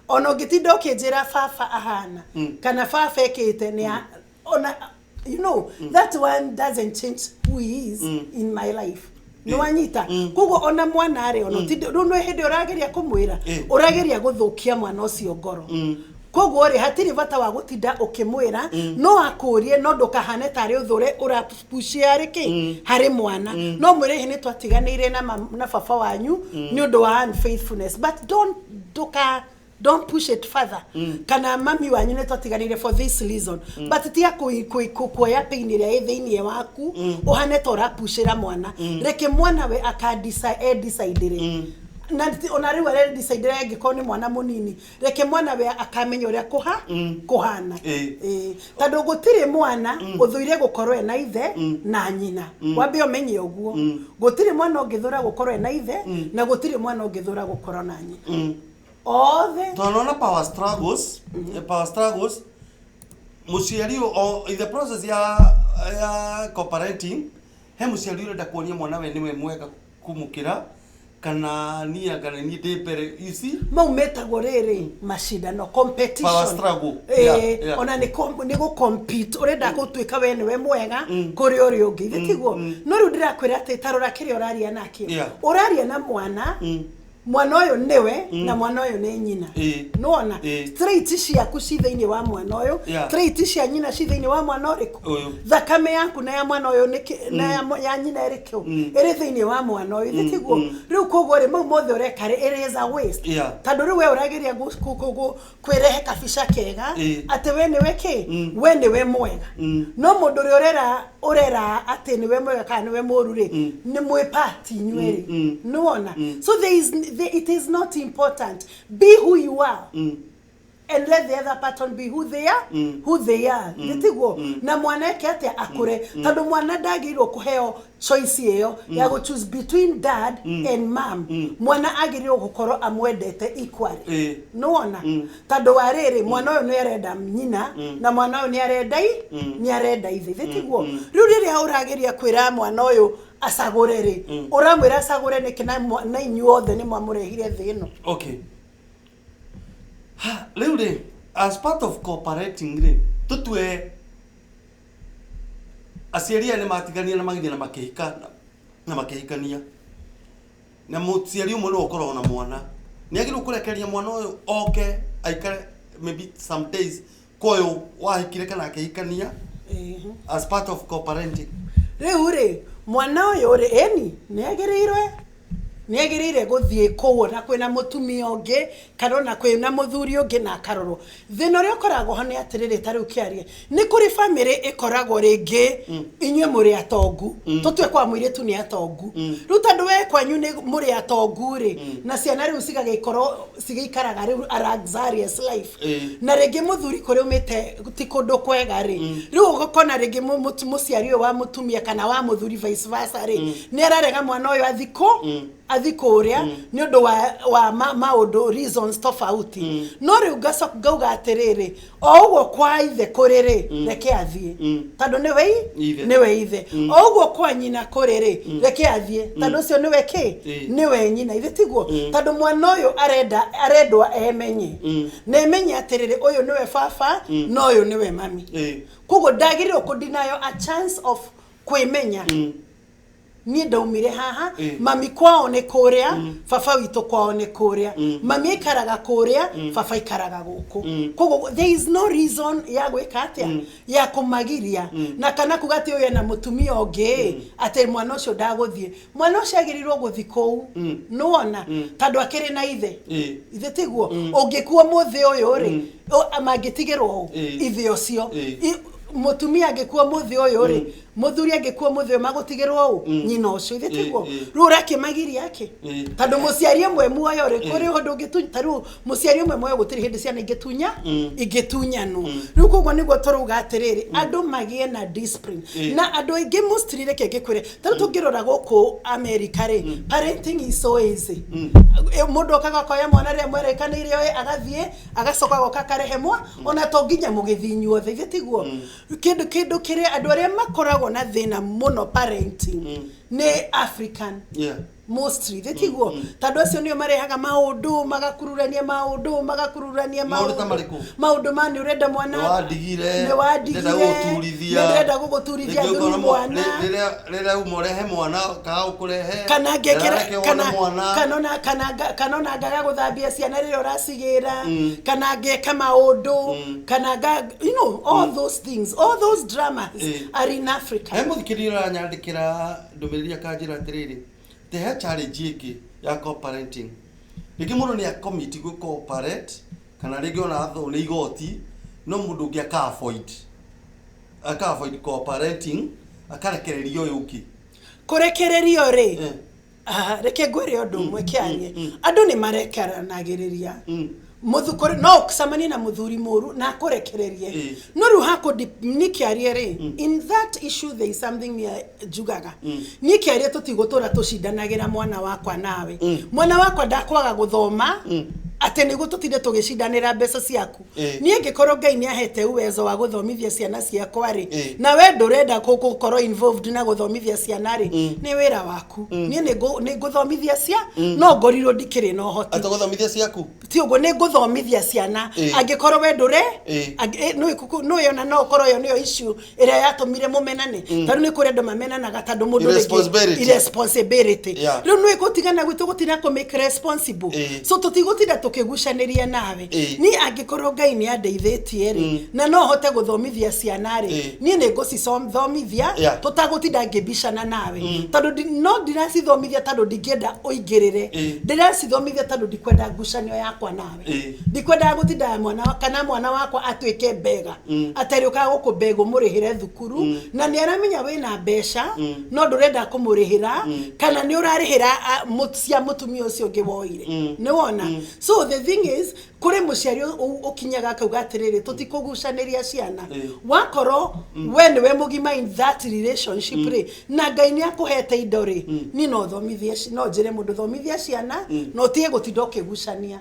Ona ũngĩtinda ũkĩnjĩra baba ahana kana baba ekĩte nĩ ona that one doesn't change who he is in my life. Nĩ wanyita? Koguo ona mwana rĩ, ona ũtinde rĩu nĩ hĩndĩ ũrageria kũmwĩra, ũrageria gũthũkia mwana ũcio ngoro. Koguo rĩ, hatirĩ bata wa gũtinda ũkĩmwĩra. No akũrie, no ndũkahane tarĩ ũthũre ũrapushia harĩ kĩ harĩ mwana. No mwĩre, "Ĩ, nĩ twatiganĩire na baba wanyu nĩ ũndũ wa unfaithfulness," but don't ndũka don't push it further, kana mami wanyu nĩ twatiganĩire for this reason, but tiga kuoya pain ĩrĩa ĩ thĩiniĩ waku ũhane ta ũrapushĩra mwana. Reke mwana we akadecide na ona rĩu aredecide. Angĩkorwo nĩ mwana mũnini, reke mwana we akamenya ũrĩa kũhana. Ĩĩ. Tondũ gũtirĩ mwana ũthũire gũkorwo ena ithe na nyina. Wambe ũmenye ũguo, gũtirĩ mwana ũngĩthũra gũkorwo ena ithe, na gũtirĩ mwana ũngĩthũra gũkorwo na nyina, othe. Tunaona power struggles, power struggles, mũciari o in the process ya co-parenting, he mũciari ũrenda kuonia mwana we nĩwe mwega kũmũkĩra, kana niĩ, kana niĩ ndĩ mbere, you see? Mau metagwo rĩrĩ macindano, competition. Power struggle. Ona nĩ gũ compete, ũrenda gũtuĩka we nĩwe mwega kũrĩ ũrĩa ũngĩ, ithe tiguo? No rĩu ndĩrakwĩra atĩ ta rora kĩrĩa ũraria nakĩo. Ũraria na mwana, mwana ũyũ nĩwe na mwana ũyũ nĩ nyina. Nĩwona? Trait ciaku ci thĩinĩ wa mwana ũyũ, trait cia nyina ci thĩinĩ wa mwana ũrĩkũ? Ũyũ. Thakame yaku na ya mwana ũyũ na ya nyina ĩrĩkũ ĩrĩ thĩinĩ wa mwana ũyũ, ithe tiguo? Rĩu koguo rĩ, mau mothe ũreka rĩ, it is a waste, tondũ rĩu we ũrageria kwĩrehe kabica kega atĩ we nĩwe kĩ, we nĩwe mwega. No mũndũ ũrĩa ũrera atĩ nĩwe mwega kana nĩwe mũru rĩ, nĩ mwĩ party inyuĩ rĩ. Nĩwona? So there is, there, it is not important. Be who you are and let the other person be who they are, who they are. Nĩtiguo? Na mwana eke atĩa? Akũre, tondũ mwana ndagĩrĩirwo kũheo choice ĩyo ya gũ choose between dad and mom. Mwana agĩrĩirwo gũkorwo amwendete equally. Nĩwona? Tondũ wa rĩrĩ, mwana ũyũ nĩ arenda nyina na mwana ũyũ nĩ arenda nĩ arenda ithe, ithe tiguo? Rĩu rĩrĩa ũrageria kwĩra mwana ũyũ acagũre rĩ, ũramwĩra acagũre nĩkĩ na inyuothe nĩ mwamũrehire thĩ ĩno? Okay. Ha, rĩu rĩ, as part of cooperating rĩ, tũtue Aciari aya nĩ matigania na magĩthiĩ na makĩhika na makĩhikania, na mũciari ũmwe nĩwe ũkoragwo na mwana, nĩ agĩrĩirwo kũrekereria mwana ũyũ oke aikare maybe some days kwa ũyũ wahikire kana akĩhikania as part of co-parenting? Rĩu rĩ, mwana ũyũ rĩ, ĩni nĩ agĩrĩire gũthiĩ kũu ona kwĩna mũtumia ũngĩ kana ona kwĩna mũthuri ũngĩ na akarorwo. Thĩna ũrĩa ũkoragwo ho nĩ atĩrĩrĩ, ta rĩu kĩarie nĩ kũrĩ bamĩrĩ ĩkoragwo rĩngĩ inyuĩ mũrĩ atongu, tũtue kwa mũirĩtu nĩ atongu. Rĩu tondũ we kwanyu nĩ mũrĩ atongu rĩ, na ciana rĩu cigagĩkorwo cigĩikaraga rĩu a luxurious life, na rĩngĩ mũthuri kũrĩa umĩte ti kũndũ kwega rĩ, rĩu ũgakona rĩngĩ mũciari ũyũ wa mũtumia kana wa mũthuri, vice versa rĩ, nĩ ararega mwana ũyũ athikũ athi kũrĩa nĩ ũndũ wa maũndũ reasons tofauti. No rĩu ngacoka ngauga atĩrĩrĩ, o ũguo kwa ithe kũrĩ rĩ, reke athiĩ tondũ nĩwe Ithe. Nĩwe ithe. O ũguo kwa nyina kũrĩ rĩ, reke athiĩ tondũ ũcio nĩwe kĩ? Nĩwe nyina. Ithe tiguo? Tondũ mwana ũyũ arenda arendwa emenye na emenye atĩrĩrĩ, ũyũ nĩwe baba na ũyũ nĩwe mami. Koguo ndagĩrĩirwo kũdinayo a chance of kwĩmenya, niĩ ndaumire haha, mami kwao nĩ kũrĩa, baba witũ kwao nĩ kũrĩa, mami aikaraga kũrĩa, baba aikaraga gũkũ. Koguo there is no reason ya gwĩka atĩa, ya kũmagiria na kana kuga atĩ ũyũ ena mũtumia ũngĩ, atĩ mwana ũcio ndagũthiĩ. Mwana ũcio agĩrĩirwo gũthiĩ kũu, nĩwona, tondũ akĩrĩ na ithe. Ithe tiguo? Ũngĩkua mũthĩ ũyũ rĩ, mangĩtigĩrwo ũ? Ithe ũcio. Mũtumia angĩkua mũthĩ ũyũ rĩ, mũthuri angĩkua mũthĩ ũyũ, magũtigĩrwo ũ? Nyina ũcio. Ithe tiguo? Rĩu ũrakĩmagiria akĩ? Tondũ mũciari ũmwe muoyo rĩ, kũrĩ ũndũ ũngĩtunya, ta rĩu mũciari ũmwe muoyo gũtirĩ hĩndĩ ciana ingĩtunya ingĩtunyanwo. Rĩu koguo nĩguo tũrauga atĩrĩrĩ, andũ magĩe na discipline. Na andũ aingĩ mostly, reke ngĩkwĩre, ta rĩu tũngĩrora gũkũ America rĩ, parenting is so easy. Mũndũ okaga akoya mwana rĩrĩa mwerekanĩire oe, agathiĩ agacoka agoka akarehe mwa, ona to nginya mũgĩthiĩ inyuothe. Ithe tiguo? Kĩndũ kĩrĩa andũ arĩa makoragwo na thĩna mũno parenting nĩ African mostly. Ithe tiguo? Tondũ acio nĩo marehaga maũndũ, magakururania maũndũ, magakururania. Maũndũ ta marĩkũ? Maũndũ ma nĩ ũrenda mwana. Nĩ wandigire. Nĩ wandigire. Ndĩrenda gũgũturithia. Nĩ ndĩrenda gũgũturithia. Rĩngĩ through ũkona mwana. Rĩrĩa uma ũrehe mwana kaga ũkũrehe. Kana ngekĩra Ndĩrareke wone kana mwana. kana ona ngaga gũthambia ciana rĩrĩa ũracigĩra, kana ngeka maũndũ, kana nga all those things, all those dramas are in Africa. He mũthikĩrĩria ũranyandĩkĩra ndũmĩrĩri akanjĩra atĩrĩrĩ, te he challenge ĩngĩ ya co-parenting. Rĩngĩ mũndũ nĩ acommit gwĩ co-parent, kana rĩngĩ ona athwo nĩ igoti, no mũndũ ũngĩ aka avoid co-parenting, akarekereria ũyũ ũngĩ. Kũrekererio rĩ, reke ngwĩre ũndũ ũmwe kĩarie, andũ nĩ marekeranagĩrĩria. Mũthukũri no ũcemanie na mũthuri mũru na akũrekererie. No rĩu hakũ niĩ kĩarie rĩ, in that issue there is something niĩ njugaga. Niĩ kĩarie, tũtigũtũra tũcindanagĩra mwana wakwa nawe. Mwana wakwa ndakwaga gũthoma atĩ nĩguo tũtinde tũgĩcindanĩra mbeca ciaku. Niĩ angĩkorwo Ngai nĩ ahete uwezo wa gũthomithia ciana ciakwa rĩ, na we ndũrenda gũkorwo involved na gũthomithia ciana rĩ, nĩ wĩra waku. Niĩ nĩ ngũthomithia cia no ngorirwo ndikĩrĩ na ũhoti. Atĩ gũthomithia ciaku? Ti ũguo, nĩ ngũthomithia ciana angĩkorwo we ndũre nĩũĩ ona no ũkorwo ĩyo nĩyo issue ĩrĩa yatũmire mũmenane. Tondũ nĩ kũrĩ andũ mamenanaga tondũ mũndũ rĩngĩ- Irresponsibility. Irresponsibility. Rĩu nĩũĩ gũtigana gwitũ gũtina kũ make responsible. So tũtigũtinda tũkĩgucanĩria nawe. Niĩ angĩkorwo Ngai nĩ andeithĩtie rĩ, na no hote gũthomithia ciana rĩ, niĩ nĩ ngũcithomithia tũtagũtinda ngĩbicana nawe, tondũ no ndiracithomithia tondũ ndingĩenda ũingĩrĩre. Ndĩracithomithia tondũ ndikwenda ngucanio yakwa nawe. Ndikwendaga gũtinda mwana kana mwana wakwa atuĩke mbega, atĩ ũkaga gũkũ mbegũ mũrĩhĩre thukuru na nĩ aramenya wĩna mbeca no ndũrenda kũmũrĩhĩra, kana nĩ ũrarĩhĩra cia mũtumia ũcio ũngĩ woire. Nĩ wona? So the thing is, kũrĩ mũciari ũkinyaga akauga atĩrĩrĩ, tũtikũgucanĩria ciana. Wakorwo we nĩwe mũgima in that relationship rĩ, na Ngai nĩ akũhete indo rĩ, niĩ no thomithie no njĩre mũndũ, thomithia ciana na ũtige gũtinda ũkĩgucania.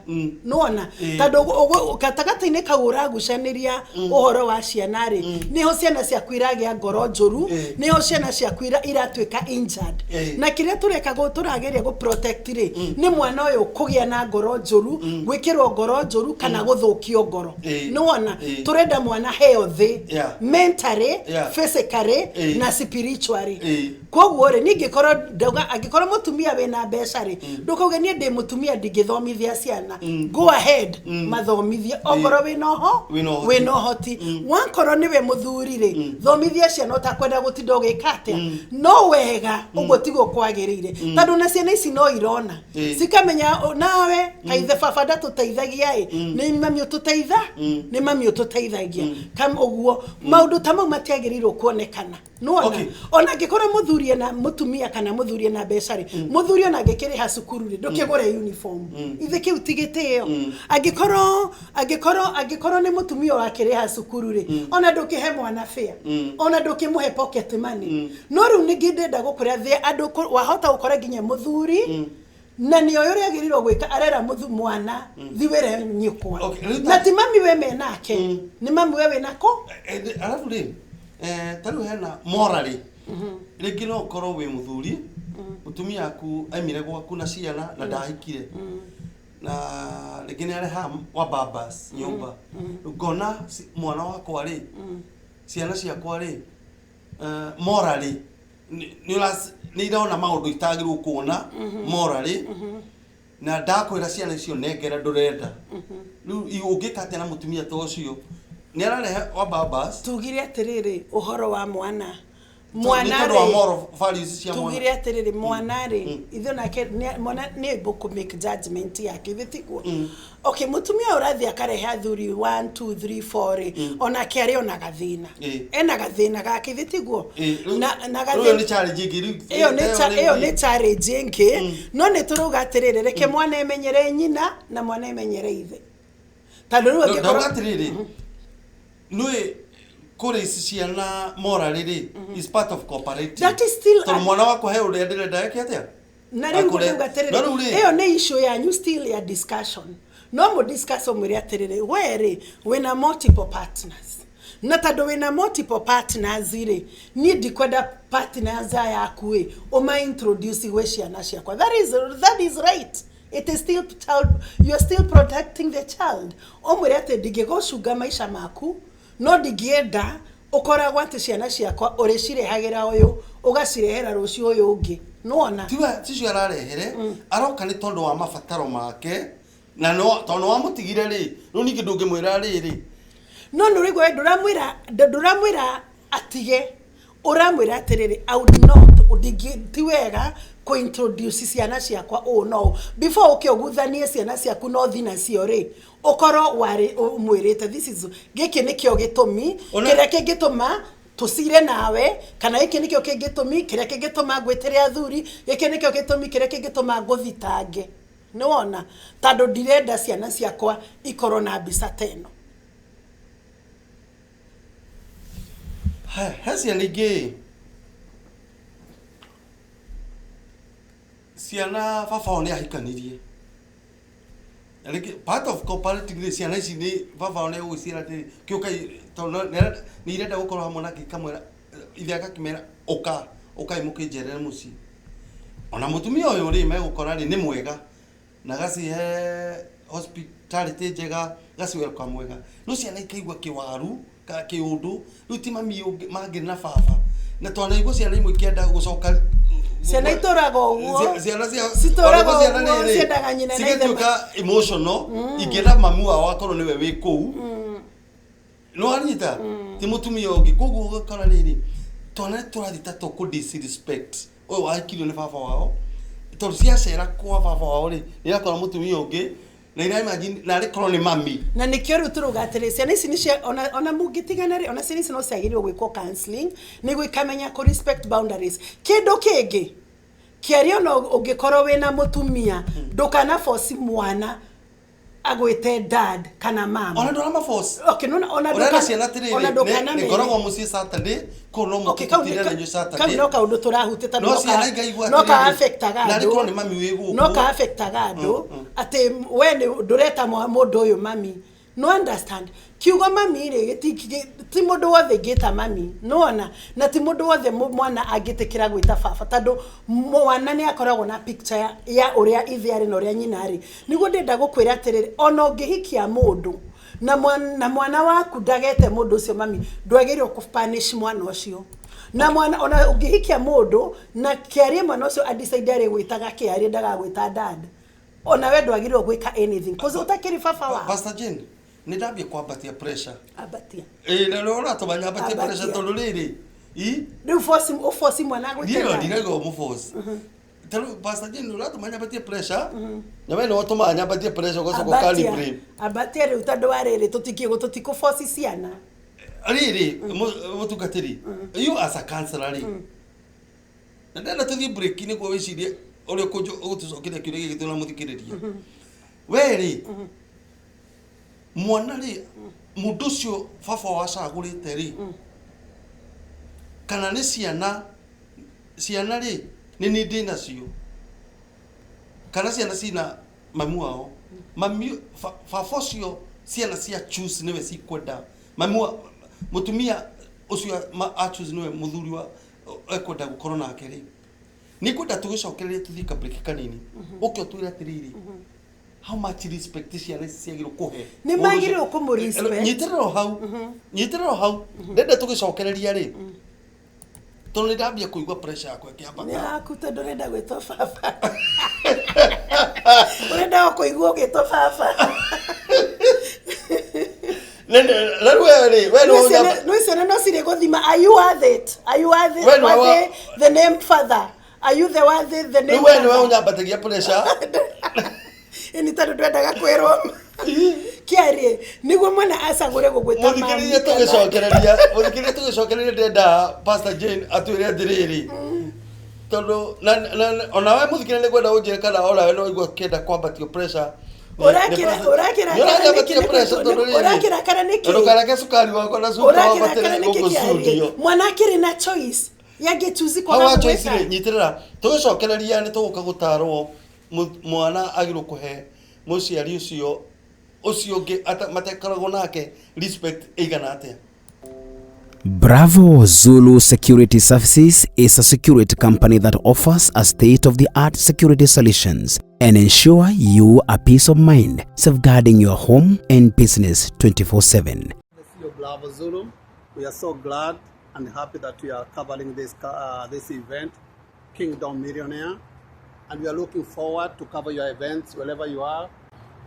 Nĩwona? Tondũ gatagatĩ-inĩ kau ũragucanĩria ũhoro wa ciana rĩ, nĩho ciana ciaku iragĩa ngoro njũru, nĩho ciana ciaku iratuĩka injured. Na kĩrĩa tũreka tũrageria gũ protect rĩ, nĩ mwana ũyũ kũgĩa na ngoro njũru. Gwĩkĩrwo ngoro njũru kana gũthũkio ngoro. Nĩwona? Tũrenda mwana healthy mentally, physically na spiritually. Koguo rĩ, niĩ ingĩkorwo ndauga, angĩkorwo mũtumia wĩna mbeca rĩ, ndũkauge niĩ ndĩ mũtumia ndingĩthomithia ciana. Go ahead, mathomithie okorwo wĩna ũho Wĩna ũhoti. Wĩna ũhoti. Wakorwo nĩwe mũthuri rĩ, thomithia ciana ũtakwenda gũtinda ũgĩka atĩa. No wega ũguo tiguo kwagĩrĩire, tondũ na ciana ici no irona cikamenya, nawe kaithe baba ndatũteithagia ĩ, nĩ mami ũtũteitha, nĩ mami ũtũteithagia kam. Ũguo maũndũ ta mau matiagĩrĩirwo kuonekana, nĩwona? Ona angĩkorwo mũthuri ena mũtumia kana mũthuri ena mbeca rĩ, mũthuri ona angĩkĩrĩha cukuru rĩ, ndũkĩgũre uniform. Ithe kĩu ti gĩtĩo? Angĩkorwo nĩ mũtumia ũrakĩrĩha cukuru rĩ, ona ndũkĩhe mwana fare, ona ndũkĩmũhe pocket money. No rĩu ningĩ ndĩrenda gũkũrĩa thĩ andũ wahota gũkora nginya mũthuri na nĩ oĩ ũrĩa agĩrĩirwo gwĩka, arera mwana thi wĩre nyũkwa. Okay, rĩu Na ti mami we menake, nĩ mami we wĩnako. Arabu rĩ, ta rĩu hena morally, rĩngĩ no ũkorwo wĩ mũthuri, mũtumia aku aimire gwaku na ciana na ndahikire, na rĩngĩ nĩ areha wa babas nyũmba. Ngona mwana wakwa rĩ, ciana ciakwa rĩ, morally nĩ irona maũndũ itagĩrĩirwo kuona morally, na ndakwĩra ciana icio nengera ndũrenda. Rĩu ũngĩka atĩa na mũtumia ta ũcio nĩ ararehe wa babas? Tugire atĩrĩrĩ, ũhoro wa mwana, mwana Nĩ tondũ wa rĩ, moral values cia mwana. Tugire atĩrĩrĩ, mwana rĩ, ithuĩ nake mwana nĩ able kũ make judgment yake, ithuĩ tiguo? Okay, mũtumia ũrathiĩ akarehe athuri 1 2 3 4 rĩ, onake arĩ ona gathĩna. Ena gathĩna gake, ithuĩ tiguo? Na Rĩu ĩyo gathĩna nĩ challenge ĩngĩ rĩu. Ĩyo nĩ Ĩyo ĩyo nĩ challenge ĩngĩ. No nĩ tũrauga atĩrĩrĩ, reke mwana emenyere nyina na mwana emenyere ithe, tondũ rĩu angĩkorwo Ndauga atĩrĩrĩ, nĩ kũrĩ ici ciana morally rĩ is part of cooperative. That is still Tondũ mwana wakwa he ũrĩa ndĩrenda eke atĩa? Na rĩu Akũre. ngũrauga atĩrĩrĩ, No rĩu rĩ, ĩyo nĩ issue yanyu still ya discussion. No mũ discuss, ũmwĩre atĩrĩrĩ, we rĩ, wĩna multiple partners, na tondũ wĩna multiple partners rĩ, niĩ ndikwenda partners aya aku ĩ ũma introduce gwĩ ciana ciakwa. That is right. It is still child, you are still protecting the child. Ũmwĩre atĩ ndingĩgũcunga maica maku, no ndingĩenda ũkoragwo atĩ ciana ciakwa ũrĩcirehagĩra ũyũ, ũgacirehera rũciũ ũyũ ũngĩ, nĩwona? Tiwe ticio ararehere, aroka nĩ tondũ wa mabataro make, na no tondũ wamũtigire rĩ, rĩu ningĩ ndũngĩmwĩra rĩrĩ. No nĩ ũraigua we ndũramwĩra atige, ũramwĩra atĩrĩrĩ, I would not ti wega kũ-introduce ciana ciakwa ũũ no ũũ. Before ũke ũguthanie ciana ciaku no thi nacio rĩ, ũkorwo warĩ ũmwĩrĩte this is, gĩkĩ nĩkĩo gĩtũmi kĩrĩa kĩngĩtũma tũcire nawe, kana gĩkĩ nĩkĩo kĩngĩtũmi kĩrĩa kĩngĩtũma ngwĩtĩre athuri, gĩkĩ nĩkĩo gĩtũmi kĩrĩa kĩngĩtũma ngũthitange, nĩwona, tondũ ndirenda ciana ciakwa ikorwo na mbica ta ĩno. Haya, he ciana ingĩ, ciana baba wao nĩ ahikanirie. Na rĩngĩ part of cooperative rĩ, ciana ici nĩ baba wao nĩ egũgĩciĩra atĩrĩ, kĩũkai, tondũ nĩ irenda gũkorwo hamwe nake, ikamwĩra ithe agakĩmera, ũka, ũkai mũkĩnjerere mũciĩ. Ona mũtumia ũyũ rĩ, megũkora rĩ, nĩ mwega na gacihe hospitality njega, gaci welcome mwega, no ciana ikaigua kĩwaru ka kĩũndũ. Rĩu ti mami ũngĩ mangĩ na baba, na twanaigua ciana imwe ikĩenda gũcoka. Ciana itũraga ũguo. Ciana cia Citũraga ona ciana ũguo, rĩrĩ, ciendaga nyina na ithe. Cigatuĩka emotional, ingĩenda mamu wao akorwo nĩwe wĩ kũu, no anyita ti mũtumia ũngĩ. Koguo ũgakora rĩrĩ, twana nĩ tũrathiĩ ta tũkũ disrespect ũyũ wahikirio nĩ baba wao, tondũ ciacera kwa baba wao rĩ, nĩ irakora mũtumia ũngĩ na ira imagine na arĩ korwo nĩ mami. Na nĩkĩo rĩu tũrauga atĩrĩ, ciana ici nĩcio ona mũngĩtigana rĩ, ona ciana ici no ciagĩrĩirwo gwĩkwo counseling nĩguo ikamenya kũ respect boundaries. Kĩndũ kĩngĩ kĩaria, ona ũngĩkorwo wĩna mũtumia, ndũkana force mwana agwĩte dad kana mama. Ona ndũra maforce. Okay, no, ona ũrera ciana ona atĩrĩrĩ, ndũkana nĩ ngoragwo mũciĩ Saturday, kũu no Okay, kau mũtũtire na inyuĩ kau Saturday. No kaũndũ tũrahutia tondũ No ciana ikaigua no ka atĩrĩrĩ, affectaga na arĩ andũ. korwo nĩ mami wĩ gũkũ. No ka affectaga andũ atĩ we nĩ ndũreta mũndũ ũyũ mami. No understand kiugo mami rĩ, ti mũndũ wothe ingĩta mami, nĩwona, na ti mũndũ wothe mwana angĩtĩkĩra gwĩta baba, tondũ mwana nĩ akoragwo na picture ya ũrĩa ithe arĩ na ũrĩa nyina arĩ. Nĩguo ndĩrenda gũkwĩra atĩrĩrĩ, ona ũngĩhikia mũndũ na mwana waku ndagete mũndũ ũcio mami, ndwagĩrĩirwo kũ-punish mwana ũcio. Na mwana, ona ũngĩhikia mũndũ na kĩarie, mwana ũcio adecide arĩ gwĩtaga kĩarie, ndagagwĩta dad, ona we ndwagĩrĩirwo gwĩka anything cause ũtakĩrĩ baba wao. Pastor Jane, nĩ ndambia kwambatia pressure. Ambatia. Ĩĩ, na nĩ ũratũma nyambatie Ambatia. pressure, tondũ rĩrĩ i Rĩu force, ũforce mwana agwĩte niĩ no dad. ndiraigua mũforce. Tarĩu Pastor Jane, ũratũma nyambatie pressure, na we nĩwe ũtũmaga nyambatie pressure, ũgacoka Ambatia. ũkani. Ambatia rĩu, tondũ wa rĩrĩ, tũtikũforce ciana. Rĩrĩ, mũtungatĩri, you as a counselor rĩ, na ndenda tũthiĩ break nĩguo wĩcirie ũrĩa ũgũtũcokeria kĩũria gĩkĩ twĩna mũthikĩrĩria. We rĩ, mwana rĩ, mũndũ ũcio baba wacagũrĩte rĩ, kana nĩ ciana, ciana rĩ, nĩ niĩ ndĩ nacio, kana ciana cina mami wao, mami baba ũcio ciana cia choose nĩwe cikwenda, mami wa mũtumia ũcio a choose nĩwe mũthuri wa ekwenda gũkorwo nake rĩ, nĩ ngwenda tũgĩcokererie, tũthiĩ ka break kanini, ũke ũtwĩre atĩrĩrĩ, how much respect ciana ici ciagĩrĩirwo kũhe Nĩ mũndũ magĩrĩirwo ũcio? kũmũ-respect. Nyitĩrĩra hau, nyitĩrĩra hau, ndenda tũgĩcokereria rĩ, tondũ nĩ ndambia kũigua pressure yakwa Nĩ ĩkĩambata. Yaku, tondũ ũrenda gwĩtwo baba, ũrenda o kũigua ũgĩtwo baba. Na rĩu we rĩ, we nĩwe Nĩ ciana no cirĩ gũthima, are you worth it? Are you worth it? We nĩwe Worthy the name father? Are you the worthy the name Rĩu we nĩwe father? ũnyambatagia pressure. Ĩni, tondũ ndwendaga kwĩrwo kĩarie nĩguo mwana acagũre gũgwĩta Mũthikĩrĩria, mami kana- tũgĩcokereria, mũthikĩrĩria, tũgĩcokereria, ndĩrenda Pastor Jane atwĩre atĩrĩrĩ, tondũ onawe mũthikĩrĩria nĩ ngwenda ũnjĩre kana onawe no ũigua ũkĩenda kwambatio pressure. Ũrakĩrakara Nĩ ũranyambatia nĩkĩ? pressure tondũ rĩrĩ, Ũrakĩrakara nĩkĩ? ndũkareke cukari wakwa na cuka Ũrakĩrakara wambatĩre nĩkĩ gũkũ kĩarie? studio. Mwana akĩrĩ na choice yangĩchuzi Hau kwaga wa choice gwĩka. rĩ, nyitĩrĩra, tũgĩcokereria nĩ tũgũka gũtarwo mwana agĩrĩirwo kũhe mũciari ũcio ũcio ũngĩ matekoragwo nake respect ĩigana atĩa. Bravo Zulu Security Services is a security company that offers a state-of-the-art security solutions and ensure you a peace of mind, safeguarding your home and business 24/7. The CEO Bravo Zulu. We are so glad and happy that we are covering this event, Kingdom Millionaire, and we are looking forward to cover your events wherever you are.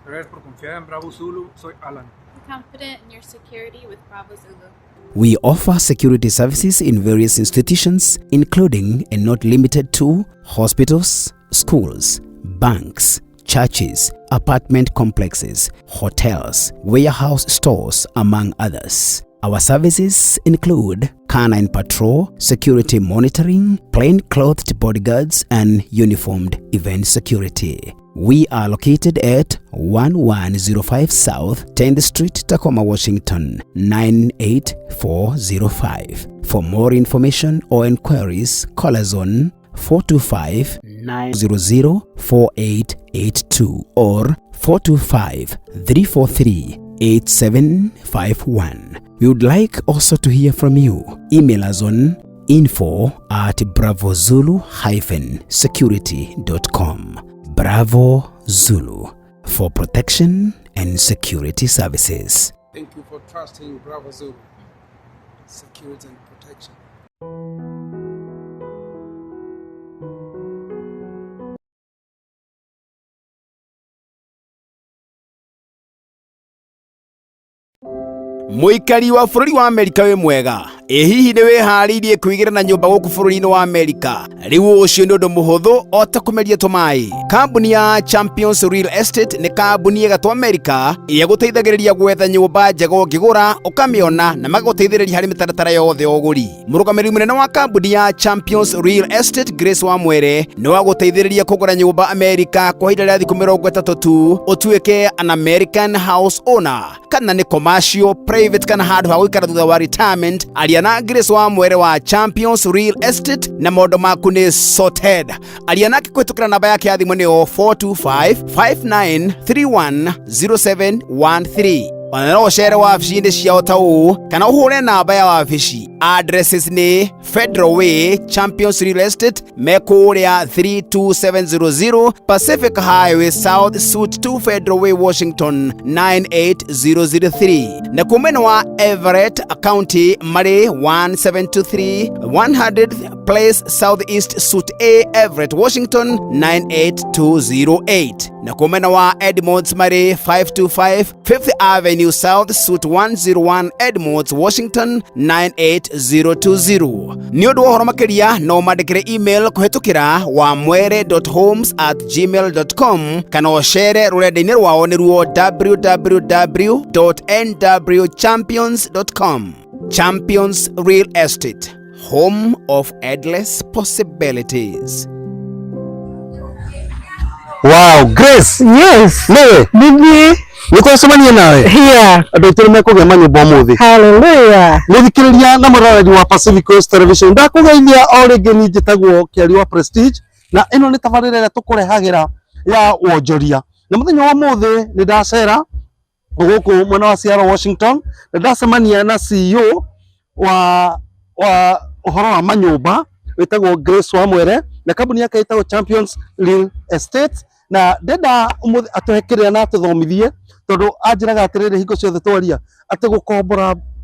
Gracias por confiar en Bravo Zulu. Soy Alan. Confident in your security with Bravo Zulu. We offer security services in various institutions, including and not limited to hospitals, schools, banks, churches, apartment complexes, hotels, warehouse stores, among others. Our services include canine patrol, security monitoring, plain-clothed bodyguards, and uniformed event security. We are located at 1105 South 10th Street, Tacoma, Washington 98405. For more information or inquiries, call us on 425 900 4882 or 425 343 8751. We would like also to hear from you. Email us on info@bravozulu-security.com. Bravo Zulu, for protection and security services. Thank you for trusting Bravo Zulu. Security and protection. Mũikari wa bũrũri wa Amerika, wĩ mwega? Ĩ hihi nĩ wĩharĩirie kwĩgĩra na nyũmba gũkũ bũrũri-inĩ wa Amerika? Rĩu ũcio nĩ ũndũ mũhũthũ o ta kũmeria tũmaĩ. Kambuni ya Champions Real Estate nĩ kambuni ĩgatwo Amerika ĩrĩa gũteithagĩrĩria gwetha nyũmba njega ũngĩgũra ũkamĩona, na magagũteithĩrĩria harĩ mĩtaratara yothe ya ũgũri. Mũrũgamĩrĩri mũnene wa kambuni ya Champions Real Estate, Grace Wamwere, nĩ wa gũteithĩrĩria kũgũra nyũmba Amerika kwa ihinda rĩa thikũ 30 tu, ũtuĩke an American house owner, kana nĩ commercial, private, kana handũ ha gũikara thutha wa retirement. Aria na Grace Wamwere wa Champions Real Estate na maũndũ maku nĩ sorted. Aria nake kũhĩtũkĩra namba yake ya thimũ nĩyo 425 5931 0713. Ona no ũcere wabici-inĩ ciao ta ũũ kana ũhũre namba ya wabici. Addresses nĩ Federal Way, Champions Real Estate, me kũrĩa 32700 Pacific Highway South, Suite 2 Federal Way, Washington 98003. Na kuo mwena wa Everett County marĩ 1723 100th Place Southeast Suite A, Everett, Washington 98208. Na kuo mwena wa Edmonds marĩ 525 Fifth Avenue South Suite 101 Edmonds, Washington 98020. Nĩ ũndũ wa ũhoro makĩria no mandĩkĩre email kũhĩtũkĩra wamwere.homes@gmail.com kana ũcere rũrenda-inĩ rwao nĩruo www.nwchampions.com. Champions Real Estate, home of endless possibilities. Wow, Grace. Yes. Nĩwe. Nĩthiĩ. Nĩ twacemania nawe. Here. Andũ aitũ nĩ mekũgĩa manyũmba ũmũthĩ. Hallelujah. Mũthikĩrĩria na mũroreri wa Pacific Coast Television, ndakũgeithia o rĩngĩ, niĩ njĩtagwo Kĩari wa Prestige, na ĩno nĩ tabarĩra ĩrĩa tũkũrehagĩra ya wonjoria. Na mũthenya wa ũmũthĩ nĩ ndacera gũkũ mwena wa Seattle, Washington, na ndacemania na CEO wa ũhoro wa manyũmba wĩtagwo Grace Wamwere, na kambuni yake ĩtagwo Champions Real Estate, na ndenda ũmũthĩ atũhe kĩrĩa na atũthomithie, tondũ anjĩraga atĩrĩrĩ hingo ciothe twaria atĩ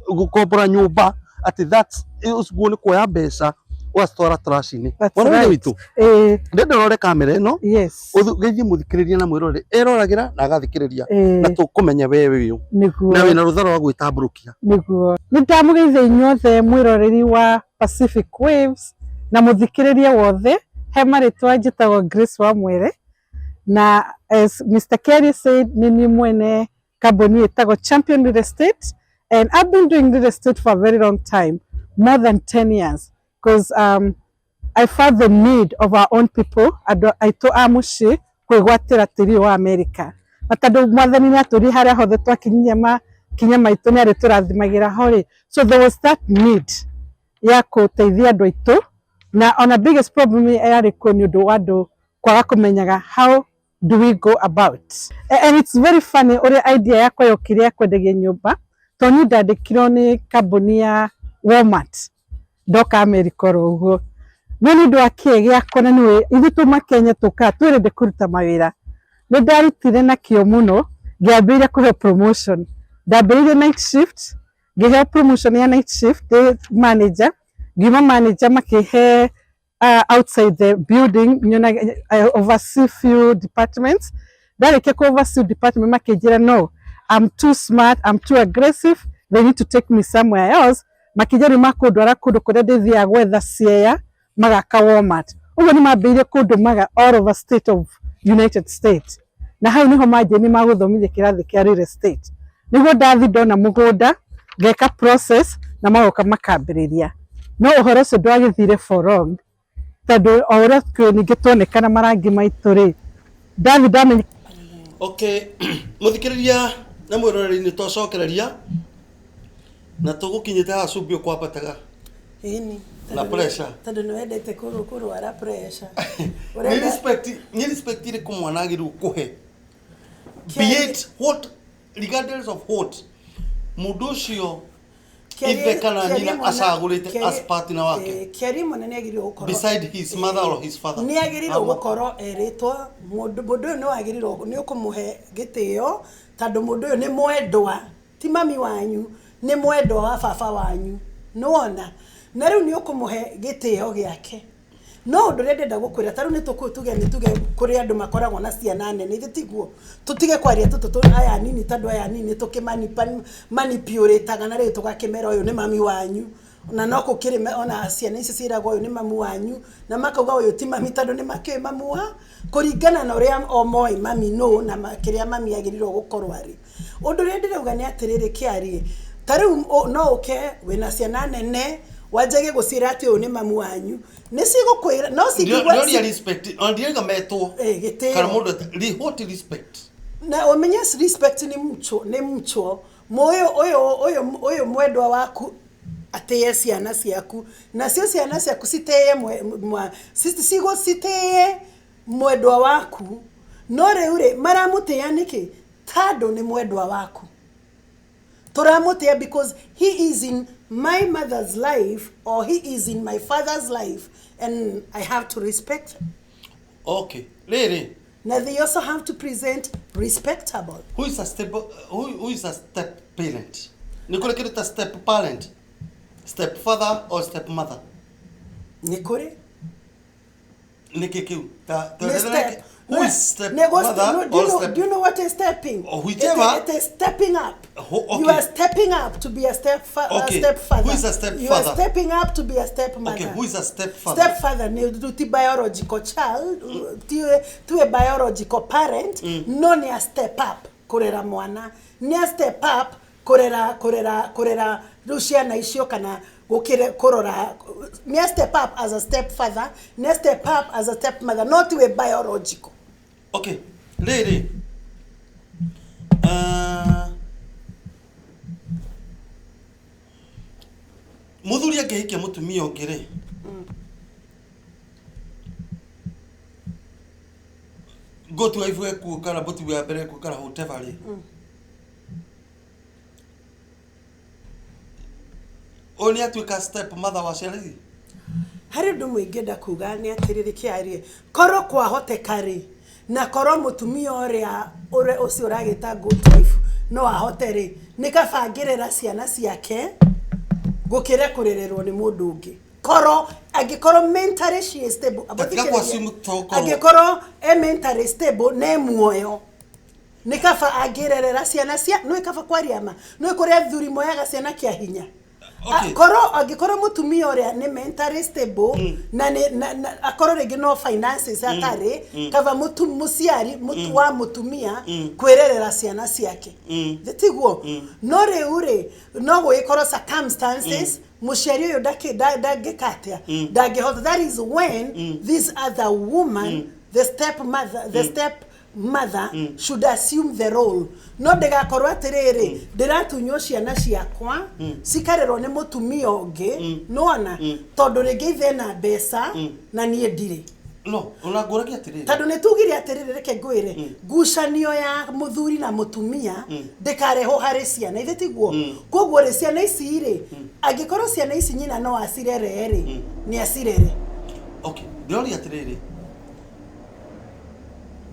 gũkombora nyũmba atĩ that's ũguo nĩ kuoya mbeca ũgacitwara trash-inĩ. That's Mwana wa ithe right. witũ, Eh, ndenda ũrore kamera ĩno, yes. ũgeithie mũthikĩrĩria na mwĩroreri eroragĩra na agathikĩrĩria, Eh, na tũkũmenya we wĩ ũ nĩguo. na wĩna rũtha rwa gwĩtambũrũkia. Nĩguo. Nĩ ndamũgeithia inyuothe mwĩroreri wa Pacific Waves na mũthikĩrĩria wothe. He marĩtwa njĩtagwo Grace Wamwere, na as Mr. Kerry said, nĩ niĩ mwene kambuni ĩtagwo Champion Real Estate, and I've been doing real estate for a very long time, more than 10 years, because I felt the need of our own people, andũ aitũ a mũciĩ, kwĩgwatĩra tĩri ũyũ wa America. Na tondũ mwathani nĩ atũrie harĩa hothe twakinyia makinya maitũ, nĩ arĩtũrathimagĩra ho rĩ. So there was that need ya gũteithia andũ aitũ, na ona biggest problem yarĩ kuo nĩ ũndũ wa andũ kwaga kũmenyaga how do we go about. And it's very funny ũrĩa idea yakwa yokire ya kwendagia nyũmba, tondũ niĩ ndandĩkirwo nĩ kambuni ya Walmart ndoka America oro ũguo, no nĩ ũndũ wa kĩĩ gĩakwa, na nĩwe ithuĩ tuma Kenya tũkaga twĩrende kũruta mawĩra, nĩ ndarutire na kĩo mũno, ngĩambĩrĩria kũheo promotion. Ndambĩrĩirie night shift, ngĩheo promotion ya night shift ndĩ manager, ngiuma manager makĩhe outside the building nyona I oversee few departments. Ndarĩkia ku oversee department makĩnjĩra no, I'm too smart, I'm too aggressive, they need to take me somewhere else. Makĩnjĩra rĩu makũndwara kũndũ kũrĩa ndĩthiaga gwetha ciea magaka Walmart. Ũguo nĩ mambĩrĩirie kũndũmaga all over state of United States, na hau niho manjĩ nĩ magũthomithia kĩrathi kĩa real estate, nĩguo ndathi ndona mũgũnda ngeka process na magoka makambĩrĩria. No ũhoro ũcio ndwagĩthire for long, tondũ o ũrĩa kwĩ ningĩ tuonekana marangi maitũ rĩ, ndathi ndamenya. Okay, mũthikĩrĩria na mwĩroreri, nĩ twacokereria na tũgũkinyĩte haha cumbĩ ũkwambataga Ĩni. na pressure. Tondũ nĩ wendete kũrwara pressure. Nĩ respect ĩrĩkũ mwana agĩrĩirwo kũhe, be it what, regardless of what mũndũ ũcio ithe kana nyina acagũrĩte as partner wake? Kĩaria mwana nĩ agĩrĩirwo gũkorwo beside his mother or his father. Nĩ agĩrĩirwo gũkorwo erĩtwo mũndũ ũyũ nĩ wagĩrĩirwo nĩ ũkũmũhe gĩtĩo, tondũ mũndũ ũyũ nĩ mwendwa, ti mami wanyu, nĩ mwendwa wa baba wanyu, nĩwona? Na rĩu nĩ ũkũmũhe gĩtĩo gĩake. No ũndũ ũrĩa ndĩrenda gũkwĩra, ta rĩu nĩ tũkũ tuge nĩ tuge kũrĩ andũ makoragwo na ciana nene, ithe tiguo tũtige kwaria tũtũ aya nini, tondũ aya nini tũkĩmanipulataga na rĩu tũgakĩmera ũyũ nĩ mami wanyu, na no gũkĩrĩ ona ciana ici ciĩragwo ũyũ nĩ mamu wanyu, na makauga ũyũ ti mami, tondũ nĩ makĩũĩ mamu wa kũringana na ũrĩa o moĩ mami nũ na kĩrĩa mami agĩrĩirwo gũkorwo arĩ. Ũndũ ũrĩa ndĩrauga nĩ atĩrĩrĩ, kĩarie ta rĩu no ũke wĩna ciana nene wanjage gũciĩra atĩ ũyũ nĩ mamu wanyu, nĩ cigũkwĩra no cingĩigua. Ndioria respect, ona ndirauga metwo Eh, gĩtĩo. kana mũndũ what respect. Na ũmenye respect nĩ mutual. Mũyũ ũyũ mwendwa waku atĩe ciana ciaku, nacio ciana ciaku citĩe cigo citĩe mwendwa waku. No rĩu rĩ, maramũtĩĩa nĩkĩ? Tondũ nĩ mwendwa waku. Tũramũtĩa because he is in my mother's life or he is in my father's life and I have to respect him. Okay, rĩrĩ. Na they also have to present respectable. Who is a step who is a step parent? Nĩ kũrĩ kĩndũ ta step parent, step father or step mother? Nĩ kũrĩ. Nĩkĩ kĩu ta Nĩ step. Who is step Nĩ go- mother no, do you or know, step do you know what is stepping? Or whichever. It is stepping up. Okay. You are stepping up to be a Okay. stepfather. Who is a stepfather? You are stepping up to be a stepmother. Okay, who is a stepfather? Stepfather nĩ ti biological child, ti a biological parent, no nĩ a step up kũrera mwana. Nĩ a step up kũrera rĩu ciana icio kana gũkĩre kũrora. Nĩ a step up as a stepfather, nĩ a step up as a stepmother, not a biological. Okay, rĩrĩ, mũthuri angĩhikia mũtumia ũngĩ rĩ, go to wife ekuo kana mũtumia wa mbere ekuo kana whatever rĩ, ũyũ nĩ atuĩka step mother wa ciana ici? Harĩ ũndũ ũmwe ingĩenda kuga nĩ atĩrĩrĩ, kĩarie korwo kwahoteka rĩ, na korwo mũtumia ũrĩa ũcio ũragĩta good wife no ahote rĩ, nĩ kaba angĩrera ciana ciake gũkĩra kũrererwo nĩ mũndũ ũngĩ. Korwo angĩkorwo mentally she is stable. Tiga kũ-assume tokorwo. Angĩkorwo e mentally stable na e muoyo, nĩ kaba angĩrerera ciana cia nĩ kaba kwaria ma nĩ kũrĩ athuri moyaga ciana kĩa hinya. Okay. Korwo angĩkorwo mũtumia ũrĩa nĩ mentally stable na nĩ na akorwo rĩngĩ no finances atarĩ, kaba mũciari wa mũtumia kwĩrerera ciana ciake. Tiguo? No rĩu rĩ, no gũgĩkorwo circumstances mũciari ũyũ ndangĩka atĩa, ndangĩhota. That is when this other woman, the step mother, the step mother should assume the role. No ndĩgakorwo atĩrĩrĩ, ndĩratunywo ciana ciakwa cikarerwo nĩ mũtumia ũngĩ, nĩwona, tondũ rĩngĩ ithe ena mbeca na niĩ ndirĩ. No ona ngũragia atĩrĩrĩ, tondũ nĩ tugire atĩrĩrĩ, reke ngwĩre, ngucanio ya mũthuri na mũtumia ndĩkarehwo harĩ ciana, ithe tiguo? Koguo rĩ, ciana ici rĩ, angĩkorwo ciana ici nyina no acirere rĩ, nĩ acirere. Okay, ndĩroria atĩrĩrĩ,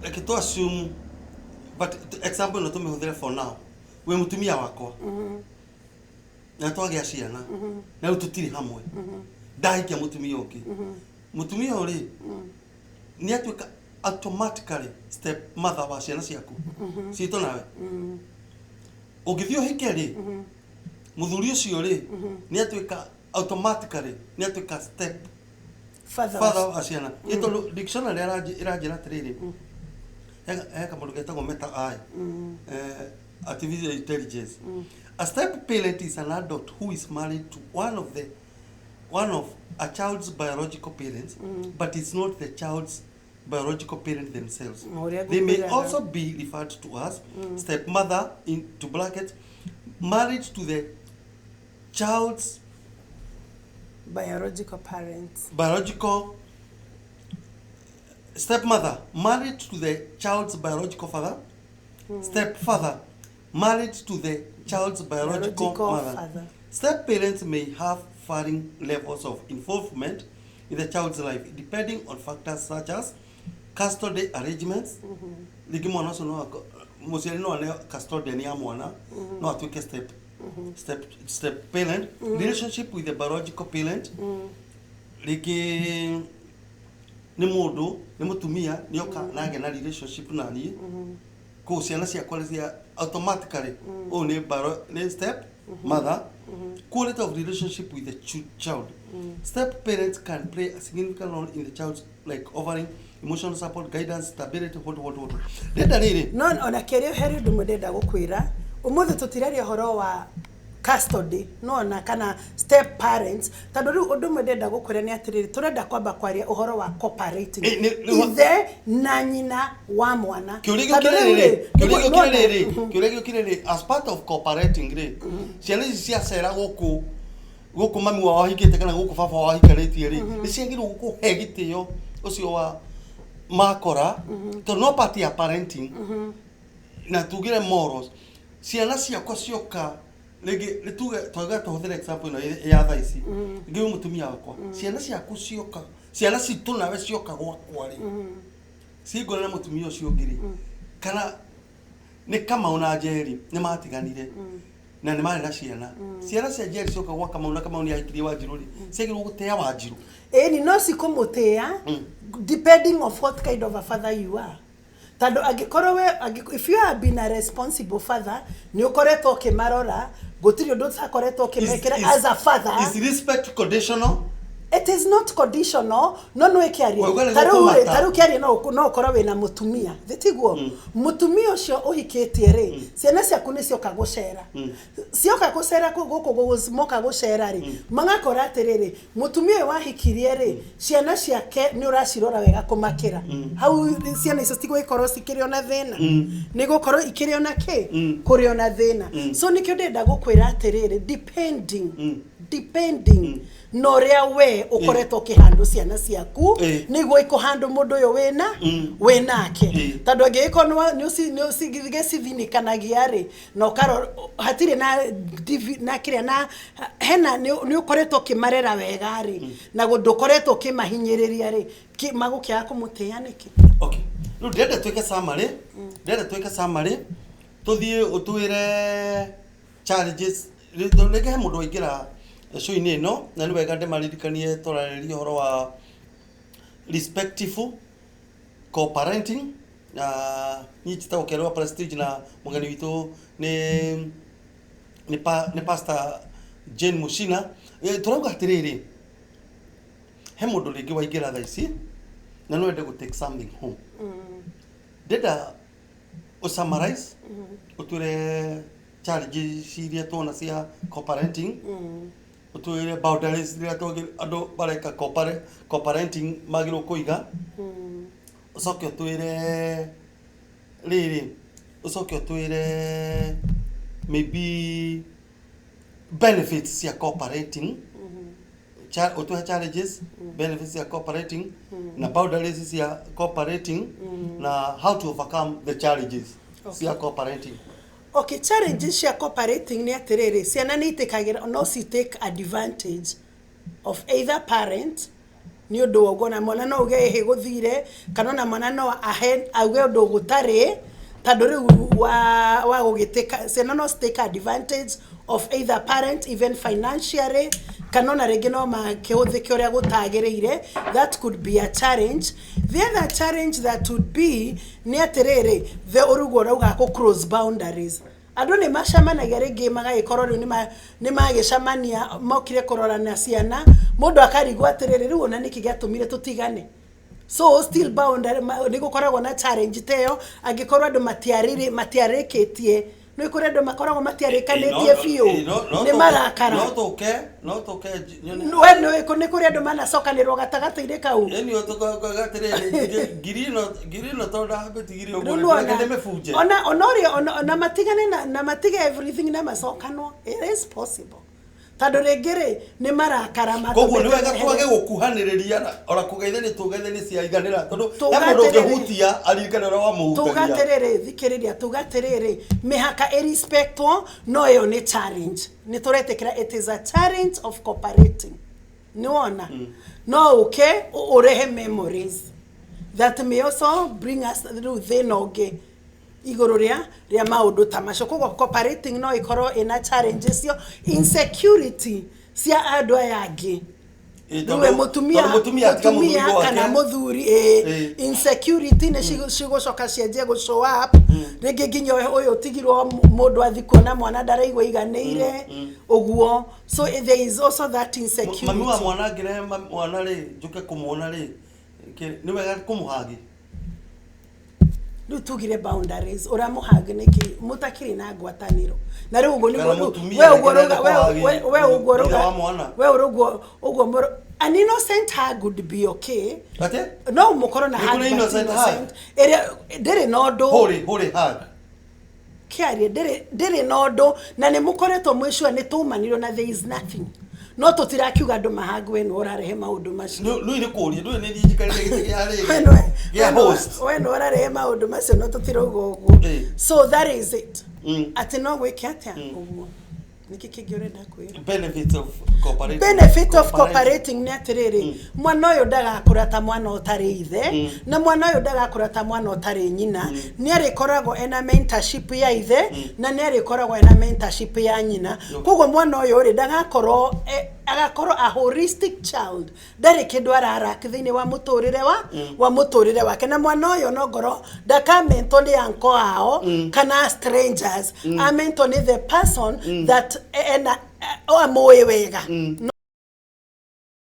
reke tu assume, but example ĩno tũmĩhũthĩre for now, wĩ mũtumia wakwa na twagĩa ciana na rĩu tũtirĩ hamwe, ndahikia mũtumia ũngĩ, mũtumia ũyũ rĩ, nĩ atuĩka automatically step mother wa ciana ciaku ciitũ? Nawe ũngĩthiĩ ũhike rĩ, mũthuri ũcio rĩ, nĩ atuĩka automatically nĩ atuĩka step father. Father wa ciana. Ĩ tondũ dictionary ĩranjĩra atĩrĩrĩ, he kamũndũ getagwo Meta AI, artificial intelligence: a step parent is an adult who is married to one of a child's biological parents but is not the child's biological parent themselves. Ũrĩa They may ngũkwĩraga. also be referred to as stepmother, into bracket, married to the child's biological parents. Biological stepmother married to the child's biological father, stepfather married to the child's biological, Biological mother. Father. Step parents may have varying levels of involvement in the child's life depending on factors such as custody arrangements. Rĩngĩ mwana ũcio no mũciari no aneo custodian ya mwana, no atuĩke step parent, relationship with the biological parent. Rĩngĩ nĩ mũndũ nĩ mũtumia nĩoka na agĩa na relationship na niĩ, kũu ciana ciakwa nĩ cia automatically ũyũ nĩ step mother. Quality of relationship with the child. Step parents can play a significant role in the child's, like offering emotional support, guidance, stability, what. Ndenda rĩrĩ. No ona kĩrĩa harĩ ũndũ ũmwe ndĩrenda gũkwĩra, ũmũthĩ tũtiraria ũhoro wa custody nona kana step parents, tondũ rĩu ũndũ ũmwe ndĩrenda gũkwĩra nĩ atĩrĩrĩ, tũrenda kwamba kwaria ũhoro wa cooperating Eh, ithe na nyina wa mwana. Kĩũria Tondũ gĩũkire rĩu rĩrĩ, rĩ, kĩũria nĩguo- gĩũkire nĩwona- rĩrĩ, kĩũria gĩũkire rĩrĩ, as part of cooperating rĩ, ciana ici ciacera gũkũ gũkũ mami wao ahikĩte kana gũkũ baba wao ahikanĩtie rĩ, nĩ ciagĩrĩirwo gũkũhe gĩtĩo ũcio wa makora, tondũ no part ya parenting na tugire morals. Ciana ciakwa cioka Rĩngĩ nĩ tuge twauga tũhũthĩre example ĩno ya thaa ici. Rĩngĩ wĩ mũtumia wakwa, ciana ciaku cioka, ciana citũ nawe cioka gwakwa rĩ, cingore na mũtumia ũcio ũngĩ rĩ, kana nĩ Kamau na Njeri nĩ matiganire na nĩ marĩ na ciana, ciana cia Njeri cioka gwa Kamau na Kamau nĩ ahikirie Wanjirũ rĩ, ciagĩrĩirwo gũtĩa Wanjirũ? Ĩni, no cikũmũtĩa depending of what kind of a father you are, tondũ angĩkorwo we if you have been a responsible father, nĩ ũkoretwo ũkĩmarora, gũtirĩ ũndũ ũtakoretwo ũkĩmekĩra as a father. Is respect conditional? It is not conditional, no nĩ kĩarie. Wauga nĩ Ta rĩu rĩ, gũkũmata. ta rĩu kĩarie, no ũkorwo wĩna mũtumia thĩ, tiguo? Mũtumia ũcio ũhikĩtie rĩ, ciana ciaku nĩ cioka gũcera, cioka gũcera gũkũ moka gũcera rĩ, magakora atĩrĩrĩ, mũtumia ũyũ wahikirie rĩ, ciana ciake nĩ ũracirora wega kũmakĩra. Hau ciana icio citigũgĩkorwo cikĩrĩ ona thĩna, nĩ gũkorwo ikĩrĩ ona kĩ kũrĩ ona thĩna. So nĩkĩo ndĩrenda gũkwĩra atĩrĩrĩ, depending na ũrĩa we ũkoretwo ũkĩhandũ ciana ciaku, nĩguo ikũhandũ mũndũ ũyũ wĩna wĩnake, tondũ angĩgĩkorwo nĩ ũcigĩcithinĩkanagia rĩ, na ũkarora hatirĩ na na kĩrĩa na hena nĩ ũkoretwo ũkĩmarera wega rĩ, na ndũkoretwo ũkĩmahinyĩrĩria rĩ, magũkĩaga kũmũtĩa nĩkĩ? Okay, rĩu ndĩrenda twĩke summary, ndĩrenda twĩke summary, tũthiĩ ũtwĩre challenges. Rĩngĩ he mũndũ waingĩra show-inĩ ĩno, na nĩ wega ndĩmaririkanie tũrarĩrĩria ũhoro wa respectful co-parenting, na niĩ njĩtagwo Kĩarĩ wa Prestige, na mũgeni witũ nĩ Pastor Jane Muchina. Tũrauga atĩrĩrĩ, he mũndũ rĩngĩ waingĩra thaa ici na no ende gũ take something home. Ndĩrenda ũ summarize, ũtwĩre challenges iria tuona cia co-parenting, ũtwĩre boundaries iria andũ bareka co-parenting magĩrĩirwo kũiga, ũcoke ũtwĩre rĩrĩ, ũcoke ũtwĩre maybe benefits cia co-parenting, ũtũhe challenges, benefits cia co-parenting na boundaries cia co-parenting na how to overcome the challenges cia co-parenting. Okay, challenges cia cooperating nĩ atĩrĩrĩ, ciana nĩ itĩkagĩra, no ci take advantage of either parent nĩ ũndũ wa ũguo, na mwana no uge ĩhĩ gũthire, kana ona mwana no ahe auge ũndũ gũtarĩ, tondũ rĩu wa gũgĩtĩka, ciana no ci take advantage of either parent, even financially, kana ona rĩngĩ no makĩhũthĩke ũrĩa gũtagĩrĩire. That could be a challenge. The other challenge that would be nĩ atĩrĩrĩ, the ũrugwo ũrauga kũ cross boundaries, andũ nĩ macemanagia rĩngĩ, magagĩkorwo rĩu nĩ magĩcemania, mokire kũrorana ciana, mũndũ akarigwo atĩrĩrĩ, rĩu ona nĩkĩ gĩatũmire tũtigane? So still boundary nĩ gũkoragwo na challenge ta ĩyo, angĩkorwo andũ matiarĩkĩtie, nĩ kũrĩ andũ makoragwo matiarĩkanĩtie biũ, nĩ marakara. No tũke nyone. We nĩ kũrĩ andũ manacokanĩrwo gatagatĩ-inĩ kau. Ĩni ũtũkauga atĩrĩrĩ, ngiri ĩno tondũ ndamĩtigire ũguo Rĩu rĩ, nĩwona, reke ndĩmĩbunje. Ona ũrĩa ona matigane na matige everything na macokanwo, it is possible, tondũ rĩngĩ rĩ nĩ marakara. Koguo nĩ wega Matũmĩte twage gũkuhanĩrĩria ona kũgeithania, tũgeithanie ciaiganĩra, tondũ he Tuga mũndũ atĩrĩrĩ. ũngĩhutia aririkane ũrĩa Tuga wamũhutagia. atĩrĩrĩ, thikĩrĩria, tuga atĩrĩrĩ, mĩhaka ĩrespectwo, no ĩyo nĩ challenge, nĩ tũretĩkĩra it is a challenge of cooperating. Nĩ wona no ũke ũrehe memories that may also bring us rĩu thĩna ũngĩ igũrũ rĩa maũndũ ta macio. Koguo cooperating no ĩkorwo ĩna challenges cio, insecurity cia andũ aya angĩ. Ĩ, Rĩu mũtumia tondũ mũtumia atiga mũtumia mũthuri gwake. Kana mũthuri, ĩ. Insecurity nĩ cigũcoka cianjie gũ show up rĩngĩ, nginya ũyũ ũtigirwo mũndũ athi kuona mwana ndaraigua iganĩire ũguo. So there is also that insecurity. Mami wa mwana angĩrehe mwana rĩ, njũke kũmuona rĩ, nĩ wega kũmũhagi? Rĩu tugire boundaries, ũramũhag nĩkĩ mũtakĩrĩ na ngwatanĩro? Na rĩu ũguo Kana nĩguo rĩu mũtumia we ũguo rĩngĩ rauga nĩarenda we ũguo kũhagi rauga ithe wa mwana. We ũguo ũguo an innocent hug would be okay. Atĩ? No mũkorwo na Nĩ hug, kũrĩ but innocent hug? innocent ĩrĩa ndĩrĩ na ũndũ. Hũrĩ hũrĩ hug. Kĩarie ndĩrĩ na ũndũ, na nĩ mũkoretwo mwĩcua nĩ tũmanirwo na there is nothing, no tũtirakiuga andũ mahagwe, nĩ ũrarehe maũndũ macio. Nĩ nĩ kũria ndũĩ nĩ niĩ njikarĩre gĩtĩ kĩa We rĩrĩ gĩa host. We nĩ ũrarehe maũndũ macio, no tũtirauga ũguo. So that is it, atĩ no gwĩke atĩa ũguo. Nĩkĩ kĩngĩ ũrenda kwĩra? Benefits of cooperating. Benefit of cooperating nĩ atĩrĩrĩ, mwana ũyũ ndagakũra ta mwana ũtarĩ ithe, na mwana ũyũ ndagakũra ta mwana ũtarĩ nyina. Nĩ arĩkoragwo ena mentorship ya ithe, na nĩ arĩkoragwo ena mentorship ya nyina. Koguo mwana ũyũ rĩ, ndagakorwo agakorwo a holistic child, ndarĩ kĩndũ ararak thĩinĩ wa mũtũrĩre wa mũtũrĩre wake. Na mwana ũyũ no ngorwo ndakamento nĩ uncle ao kana strangers, amento nĩ the person that ena amũĩ wega.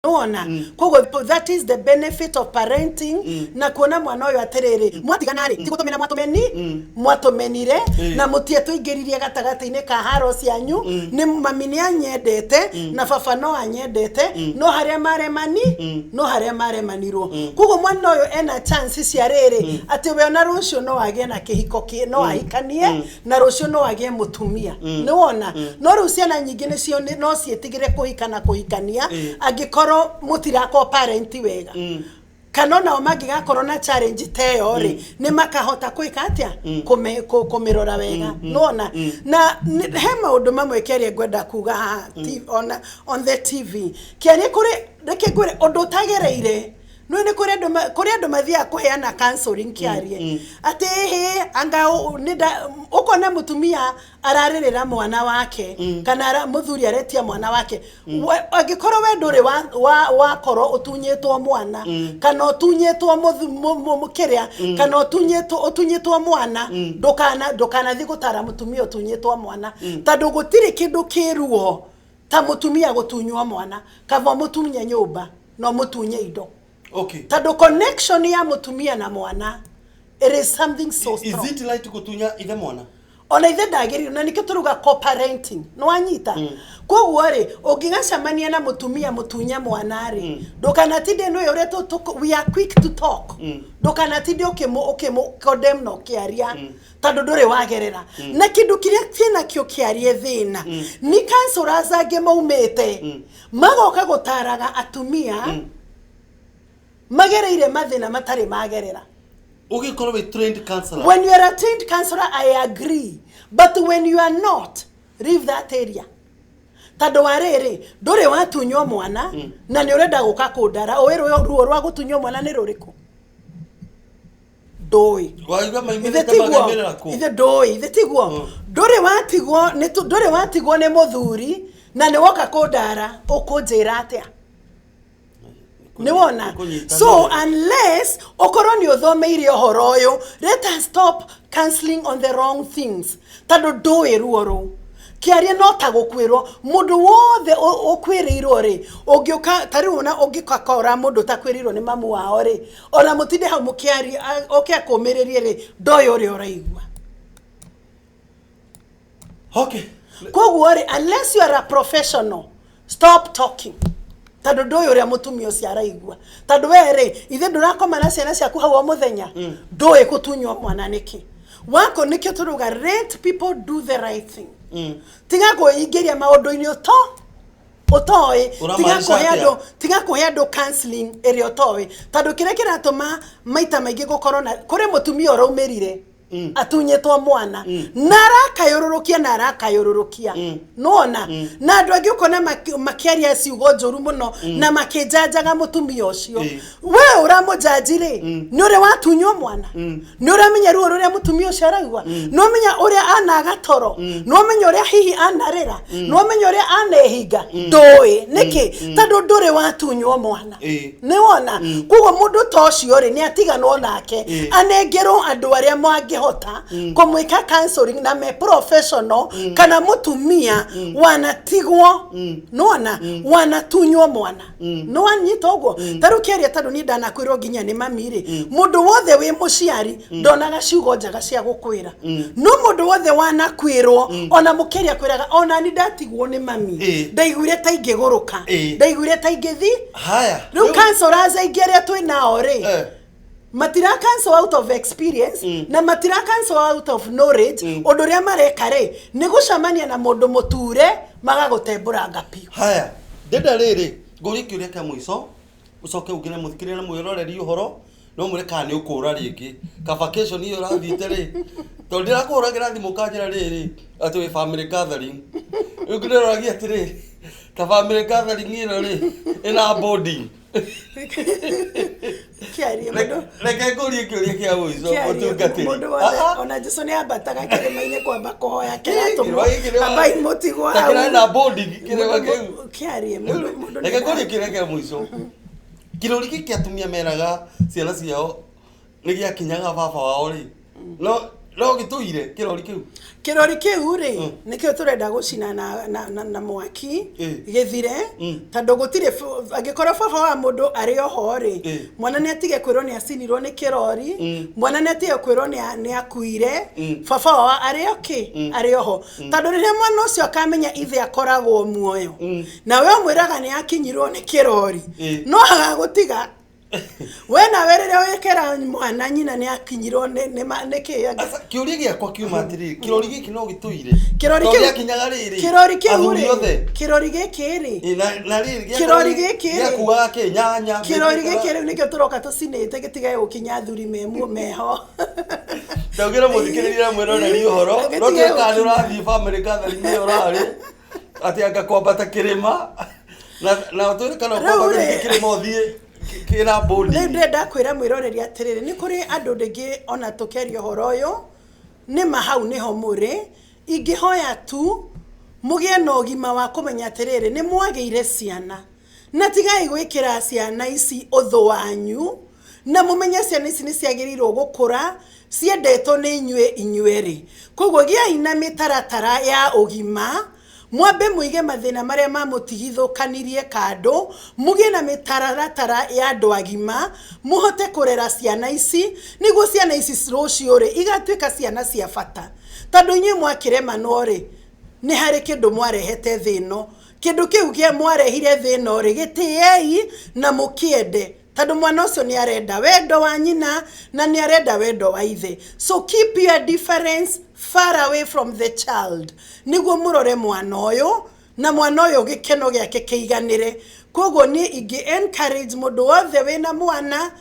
Nĩwona? Koguo that is the benefit of parenting, na kuona mwana ũyũ atĩrĩrĩ, mwatigana rĩ, ti gũtũmena mwatũmeni mwatũmenire, na mũtietũingĩririe gatagatĩ-inĩ ka haro cianyu. Nĩ mami nĩ anyendete na baba no anyendete, no harĩa maremani, no harĩa maremanirwo. Koguo mwana ũyũ ena chance cia rĩrĩ, atĩ we ona rũciũ no agĩe na kĩhiko kĩ no ahikanie, na rũciũ no agĩe mũtumia. Nĩwona? No rĩu ciana nyingĩ nĩcio no ciĩtigĩre kũhika na kũhikania, angĩkorwo mũtirakorwo parent wega, kana onao mangĩgakorwo na challenge ta ĩyo rĩ, nĩ makahota gwĩka atĩa? Kũmĩrora wega. Nĩwona? Na he maũndũ mamwe kĩaria ngwenda kuga haha on the TV. Kĩaria, kũrĩ, reke ngwĩre ũndũ ũtagereire. No nĩ kũrĩ andũ kũrĩ andũ mathiaga kũheana counseling, kĩarie, atĩ hĩ anga ũkona mũtumia ararĩrĩra mwana wake, kana mũthuri aretia mwana wake. Angĩkorwo we ndũrĩ wakorwo ũtunyĩtwo mwana, kana ũtunyĩtwo kĩrĩa, kana ũtunyĩtwo mwana, ndũkanathiĩ gũtara mũtumia ũtunyĩtwo mwana, tondũ gũtirĩ kĩndũ kĩruo ta mũtumia gũtunywo mwana. Kaba mũtunye nyũmba no mũtunye indo, tondũ connection ya mũtumia na mwana, it is something so strong. Is it right gutunya ithe mwana? Ona ithe ndagĩrĩirwo, na nĩkĩo tũruga co-parenting. Nĩ wanyita? Koguo rĩ, ũngĩgacemania na mũtumia mũtunye mwana rĩ, ndũkanatinde nĩ ũrĩa we are quick to talk, ndũkanatinde ũkĩmũ condemn na ũkĩaria, tondũ ndũrĩ wagerera na kĩndũ kĩrĩa kĩnakĩo. Kĩarie, thĩna nĩ counselors angĩ maumĩte magoka gũtaraga atumia magereire mathĩna matarĩ magerera. Ũgĩkorwo wĩ trained counselor. When you are a trained counselor, I agree. But when you are not, leave that area. Tondũ wa rĩrĩ, ndũrĩ watunywo mwana, na nĩ ũrenda gũka kũndara ũĩ ruo rwa gũtunywo mwana nĩ rũrĩkũ? Ndũĩ. Waigua Ithe maimĩrĩte tiguo? magaimĩrĩra kũ? Ithe ndũĩ, ithe tiguo? Ndũrĩ watigwo nĩ ndũrĩ watigwo nĩ mũthuri, na nĩ woka kũndara, ũkũnjĩra atĩa? Nĩ wona? Kũnyita. So unless ũkorwo nĩ ũthomeire ũhoro ũyũ, let us stop counseling on the wrong things, tondũ ndũĩ ruo rũu. Kĩaria, no ta gũkwĩrwo mũndũ wothe ũkwĩrĩirwo rĩ, ũngĩũka ta rĩu, ona ũngĩkakora mũndũ ũtakwĩrĩirwo nĩ mamu wao rĩ, ona mũtinde hau mũkĩaria, oke akũmĩrĩrie rĩ, ndoĩ ũrĩa ũraigua. Koguo rĩ, unless you are a professional, stop talking, tondũ ndũĩ ũrĩa mũtumia ũcio araigua. Tondũ we rĩ, ithe ndũrakoma na ciana ciaku hau o mũthenya, ndũĩ gũtunywo mwana nĩkĩ wako. Nĩkĩo tũruga, let people do the right thing. Tiga kwĩingĩria maũndũ-inĩ ũto ũtoĩ. Tiga Ũramaanisha kũhe atĩa? andũ, tiga kũhe andũ counseling ĩrĩa ũtoĩ, tondũ kĩrĩa kĩratũma maita maingĩ gũkorwo na kũrĩ mũtumia ũraumĩrire atunyĩtwo mwana na arakayũrũrũkia na arakayũrũrũkia, nona na andũ angĩ ũkona makĩaria ciugo njũru mũno na makĩnjanjaga mũtumia ũcio. We ũramũnjanji rĩ, nĩ ũrĩ watunywo mwana? Nĩ ũramenya ruo rũrĩa mũtumia ũcio araigua? Nĩ ũmenya ũrĩa anaga toro? Nĩ ũmenya ũrĩa hihi anarĩra? Nĩ ũmenya ũrĩa anehinga? Ndũĩ nĩkĩ, tondũ ndũrĩ watunywo mwana. Nĩ wona? Koguo mũndũ ta ũcio rĩ, nĩ atiganwo nake, anengerwo andũ arĩa mangĩhota kũmwĩka counseling na me professional, kana mũtumia wanatigwo, nĩwona, wanatunywo mwana. Nĩ wanyita ũguo? Ta rĩu kĩaria, tondũ niĩ ndanakwĩrwo nginya nĩ mami rĩ, mũndũ wothe wĩ mũciari ndonaga ciugo njega cia gũkwĩra, no mũndũ wothe wanakwĩrwo, ona mũkĩaria kwĩraga, ona ni ndatigwo nĩ mami, ndaiguire ta ingĩgũrũka, ndaiguire ta ingĩthi. Haya. Rĩu counselors aingĩ arĩa twĩ nao rĩ, matira cancel out of experience, na matira cancel out of knowledge. Ũndũ ũrĩa mareka rĩ, nĩ gũcemania na mũndũ mũture, magagũtembũranga biũ. Haya, ndenda rĩrĩ ngũrie kĩũria kĩa mũico, ũcoke ugire mũthikĩrĩria na mwĩroreri ũhoro, no mwĩre kana nĩ ũkũra rĩngĩ ka vacation ĩyo ũrathiĩte rĩ, tondũ ndĩrakũhũragĩra thimũ ũkanjĩra rĩrĩ atĩ wĩ family gathering. Rĩu ngĩroragia atĩrĩrĩ, ta family gathering ĩno rĩ, ĩna boarding. Kĩarie mũndũ. Reke ngũrie kĩũria kĩa mũico Kĩarie mũtungatĩri. mũndũ wothe. Ah, ah. Ona Jesu nĩ ambataga kĩrĩma-inĩ kwamba kũhoya Kĩrĩma kĩratũmwo gĩkĩ nĩ wa- ambai mũtigwo Ta hau. kĩrarĩ na boarding kĩrĩma kĩu. Kĩarie mũndũ mũndũ Reke nĩ- ngũrie kĩũria kĩa mũico. Kĩrori gĩkĩ atumia meraga ciana ciao nĩ gĩakinyaga baba wao rĩ, no no gĩtũire kĩrori kĩu? Kĩrori kĩu rĩ, nĩkĩo tũrenda gũcina na mwaki gĩthire, tondũ gũtirĩ angĩkorwo baba wa mũndũ arĩ oho rĩ, mwana nĩ atige kwĩrwo nĩ acinirwo nĩ kĩrori, mwana nĩ atige kwĩrwo nĩ akuire, baba wao arĩ okĩ arĩ oho, tondũ rĩrĩa mwana ũcio akamenya ithe akoragwo muoyo, na we ũmwĩraga nĩ akinyirwo nĩ kĩrori, no agagũtiga we nawe rĩrĩa wĩkĩra mwana nyina nĩ akinyirwo nĩ kĩ. Aca, kĩũria gĩakwa kiuma atĩrĩrĩ, kĩrori gĩkĩ no gĩtũire? Kĩrori Tondũ kĩu gĩakinyaga rĩrĩ, kĩrori kĩu athuri rĩ, othe. Kĩrori gĩkĩ rĩ, Ĩ, na rĩrĩ Kĩrori gĩkĩ rĩ, gĩakuaga kĩ nyanya? Kĩrori gĩkĩ rĩu nĩkĩo tũroka tũcinĩte gĩtige gũkinya athuri meho. Taugĩra mũthikĩrĩria na mwĩroreri ũhoro no Gĩtige tuĩka nĩ gũkinya. ũrathiĩ family gathering ĩyo ũrarĩ atĩ anga kwambata kĩrĩma na ũtwĩre kana Rĩu ũkwambata rĩ- kĩrĩma ũthiĩ kĩna boarding. Rĩu ndĩrenda kwĩra mwĩroreri atĩrĩrĩ, nĩ kũrĩ andũ rĩngĩ ona tũkĩaria ũhoro ũyũ nĩ ma hau nĩho mũrĩ, ingĩhoya tu mũgĩe na ũgima wa kũmenya atĩrĩrĩ, nĩ mwagĩire ciana na tigai gwĩkĩra ciana ici ũthũ wanyu, na mũmenye ciana ici nĩ ciagĩrĩirwo gũkũra ciendetwo nĩ inyuĩ inyuerĩ. Koguo gĩai na mĩtaratara ya ũgima, mwambe mũige mathĩna marĩa mamũtigithũkanirie kando, mũgĩe na mĩtaratara ya andũ agima, mũhote kũrera ciana ici, nĩguo ciana ici rũciũ rĩ igatuĩka ciana cia bata, tondũ inyuĩ mwakĩremanwo rĩ, nĩ harĩ kĩndũ mwarehete thĩ ĩno, kĩndũ kĩu kĩa mwarehire thĩ ĩno rĩ, gĩtĩei na mũkĩende, tondũ mwana ũcio nĩ arenda wendo wa nyina na nĩ arenda wendo wa ithe. So keep your difference far away from the child, nĩguo mũrore mwana ũyũ na mwana ũyũ gĩkeno gĩake kĩiganĩre. Koguo niĩ ingĩ encourage mũndũ wothe wĩna mwana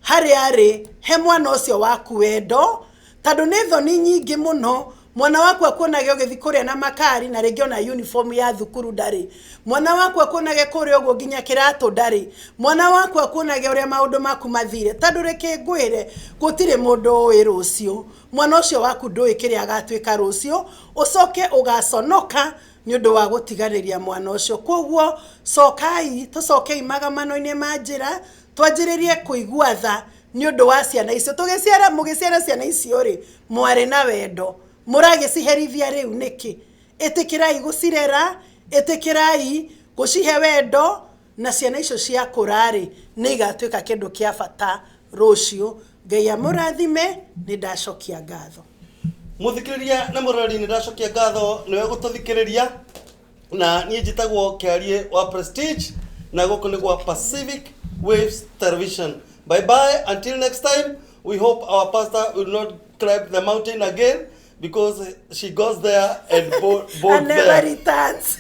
harĩa arĩ, he mwana ũcio waku wendo, tondũ nĩ thoni nyingĩ mũno mwana waku akuonage ũgĩthiĩ kũrĩa na makari na rĩngĩ ona uniform ya thukuru ndarĩ, mwana waku akuonage kũrĩa ũguo nginya kĩratũ ndarĩ, mwana waku akuonage ũrĩa maũndũ maku mathire, tondũ reke ngwĩre gũtirĩ mũndũ ũĩ rũciũ, mwana ũcio waku ndũĩ kĩrĩa agatuĩka rũciũ, ũcoke ũgaconoka nĩ ũndũ wa gũtiganĩria mwana ũcio. Koguo cokai, tũcokei magamano-inĩ ma njĩra, twanjĩrĩrie kũigua tha nĩ ũndũ wa ciana icio. Tũgĩciara, mũgĩciara ciana icio rĩ, mwarĩ na wendo, mũragĩciherithia rĩu nĩkĩ? Ĩtĩkĩrai gũcirera, ĩtĩkĩrai gũcihe wendo, na ciana icio ciakũra rĩ, nĩ igatuĩka kĩndũ kĩa bata rũciũ. Ngai amũrathime, nĩ ndacokia ngatho. Mũthikĩrĩria na mũrori, nĩ ndacokia ngatho nĩwe gũtũthikĩrĩria, na niĩ njĩtagwo Kĩarie wa Prestige, na gũkũ nĩ gwa Pacific Waves Television. Bye bye until next time. We hope our pastor will not climb the mountain again, because she goes there and board And never there. returns.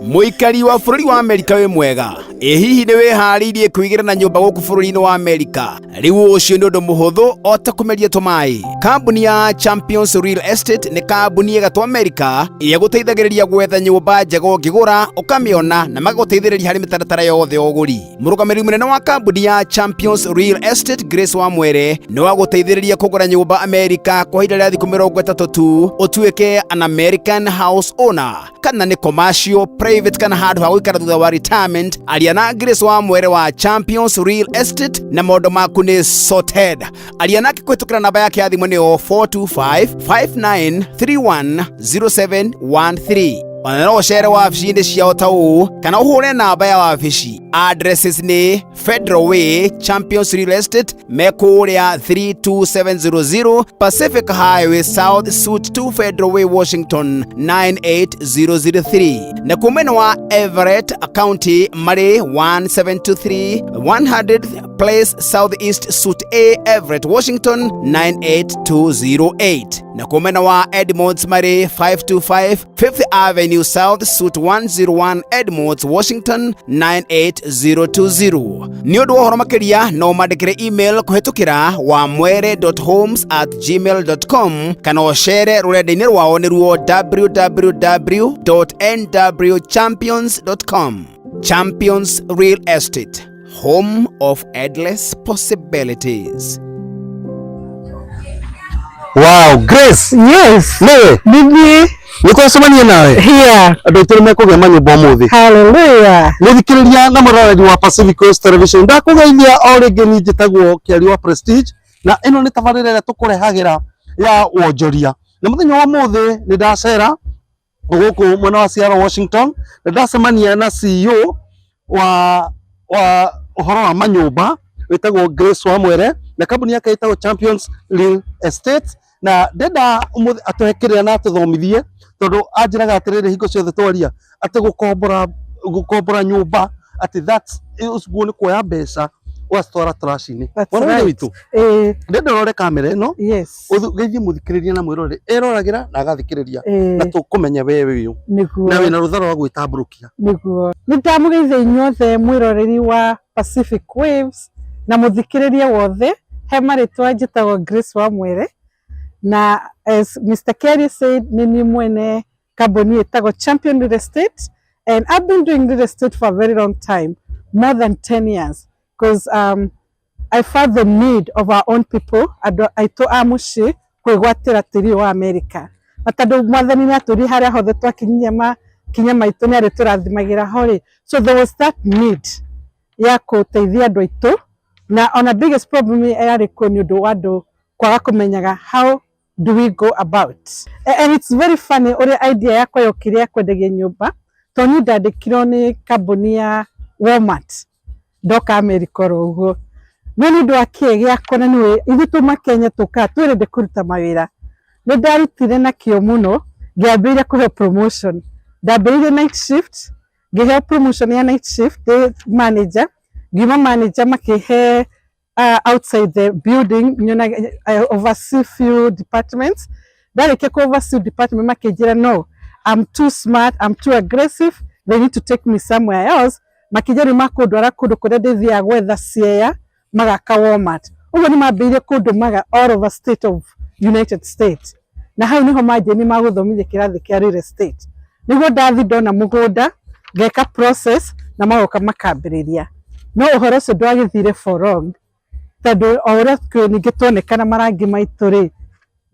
Mũikari wa bũrũri wa Amerika wĩ mwega. Ĩ hihi nĩ wĩharĩirie kwĩigĩra na nyũmba gũkũ bũrũri-inĩ wa Amerika? Rĩu ũcio nĩ ũndũ mũhũthũ o ta kũmeria tũmaĩ. Kambuni ya Champions Real Estate nĩ kambuni ĩgatwo Amerika ĩrĩa gũteithagĩrĩria gwetha nyũmba njega ũngĩgũra ũkamĩona, na magagũteithĩrĩria harĩ mĩtaratara yothe ya ũgũri. Mũrũgamĩrĩri mũnene wa kambuni ya Champions Real Estate Grace Wamwere nĩ wa gũteithĩrĩria kũgũra nyũmba Amerika kwa ihinda rĩa thikũ 30 tu, ũtuĩke an American house owner, kana nĩ commercial, private, kana handũ ha gũikara thutha wa retirement. Aria na Grace Wamwere wa Champions Real Estate na maũndũ maku nĩ sorted. Aria nake kũhĩtũkĩra namba yake ya thimũ nĩyo 425 5931 0713. Ona no ũcere wabici-inĩ ciao ta ũũ, kana ũhũre namba ya wabici. Addresses nĩ Federal Way, Champions Real Estate me kũrĩa 32700 Pacific Highway South, Suite 2, Federal Way, Washington 98003, na kumena wa Everett County marĩ 1723 100th Place Southeast, Suite A, Everett, Washington 98208, na kumena wa Edmonds marĩ 525 Fifth Avenue. Avenue South, Suite 101, Edmonds, Washington 98020. Nĩ ũndũ wa ũhoro makĩria no mandĩkĩre email kũhĩtũkĩra wamwere.homes@gmail.com kana ũcere rũrenda-inĩ rwao nĩruo www.nwchampions.com. Champions Real Estate, home of endless possibilities. Wow, Grace. Yes. Nĩwe. Nĩ Nĩ twacemania nawe. Here. Andũ aitũ nĩ mekũgĩa manyũmba ũmũthĩ. Hallelujah. Mũthikĩrĩria na mũroreri wa Pacific Coast Television, ndakũgeithia o rĩngĩ, niĩ njĩtagwo Kĩari wa Prestige, na ĩno nĩ tabarĩra ĩrĩa tũkũrehagĩra ya wonjoria. Na mũthenya wa ũmũthĩ nĩ ndacera gũkũ mwena wa Seattle, Washington, na ndacemania na CEO wa ũhoro wa manyũmba wĩtagwo Grace Wamwere, na kambuni yake ĩtagwo Champions Real Estate, na ndenda ũmũthĩ atũhe kĩrĩa na atũthomithie, tondũ anjĩraga atĩrĩrĩ hingo ciothe twaria atĩ gũkombora nyũmba atĩ that's ũguo nĩ kuoya mbeca ũgacitwara trash-inĩ. That's Mwana wa ithe right. witũ, Eh, ndenda ũrore kamera ĩno, yes. ũgeithie mũthikĩrĩria na mwĩroreri eroragĩra na agathikĩrĩria, na Eh, tũkũmenya we wĩ ũ nĩguo. na wĩna rũtha rwa gwĩtambũrũkia. Nĩguo. Nĩ ndamũgeithia inyuothe mwĩroreri wa Pacific Waves na mũthikĩrĩria wothe. He marĩtwa njĩtagwo Grace Wamwere, na as Mr. Kerry said, nĩ niĩ mwene kambuni ĩtagwo Champion Real Estate, and I've been doing real estate for a very long time, more than 10 years, because I felt the need of our own people, andũ aitũ a mũciĩ, kwĩgwatĩra tĩri wa America. Na tondũ mwathani nĩ atũrie harĩa hothe twakinyia makinya maitũ, nĩ arĩtũrathimagĩra ho rĩ. So there was that need ya gũteithia andũ aitũ, na ona biggest problem yarĩ kuo nĩ ũndũ wa andũ kwaga kũmenyaga how do we go about. And it's very funny ũrĩa idea yakwa yokire ya kwendagia nyũmba, tondũ niĩ ndandĩkirwo nĩ kambuni ya Walmart ndoka America oro ũguo. No nĩ ũndũ wa kĩĩ gĩakwa, na nĩwe ithuĩ tuma Kenya tũkaga twĩrende kũruta mawĩra, nĩ ndarutire na kĩo mũno, ngĩambĩrĩria kũheo promotion. Ndambĩrĩirie night shift, ngĩheo promotion ya night shift ndĩ manager, ngiuma manager makĩhe outside the building nyonaga I oversee few departments. Ndarĩkia ku oversee department makĩnjĩra no, I'm too smart, I'm too aggressive, they need to take me somewhere else. Makĩnjĩra rĩu makũndwara kũndũ kũrĩa ndĩthiaga gwetha ciea magaka Walmart. Ũguo nĩ mambĩrĩirie kũndũmaga all over state of United States, na hau niho manjĩ nĩ magũthomithia kĩrathi kĩa real estate, nĩguo ndathi ndona mũgũnda ngeka process na magoka makambĩrĩria. No ũhoro ũcio ndwagĩthire for long, tondũ o ũrĩa kwĩ ningĩ tuonekana marangi maitũ rĩ,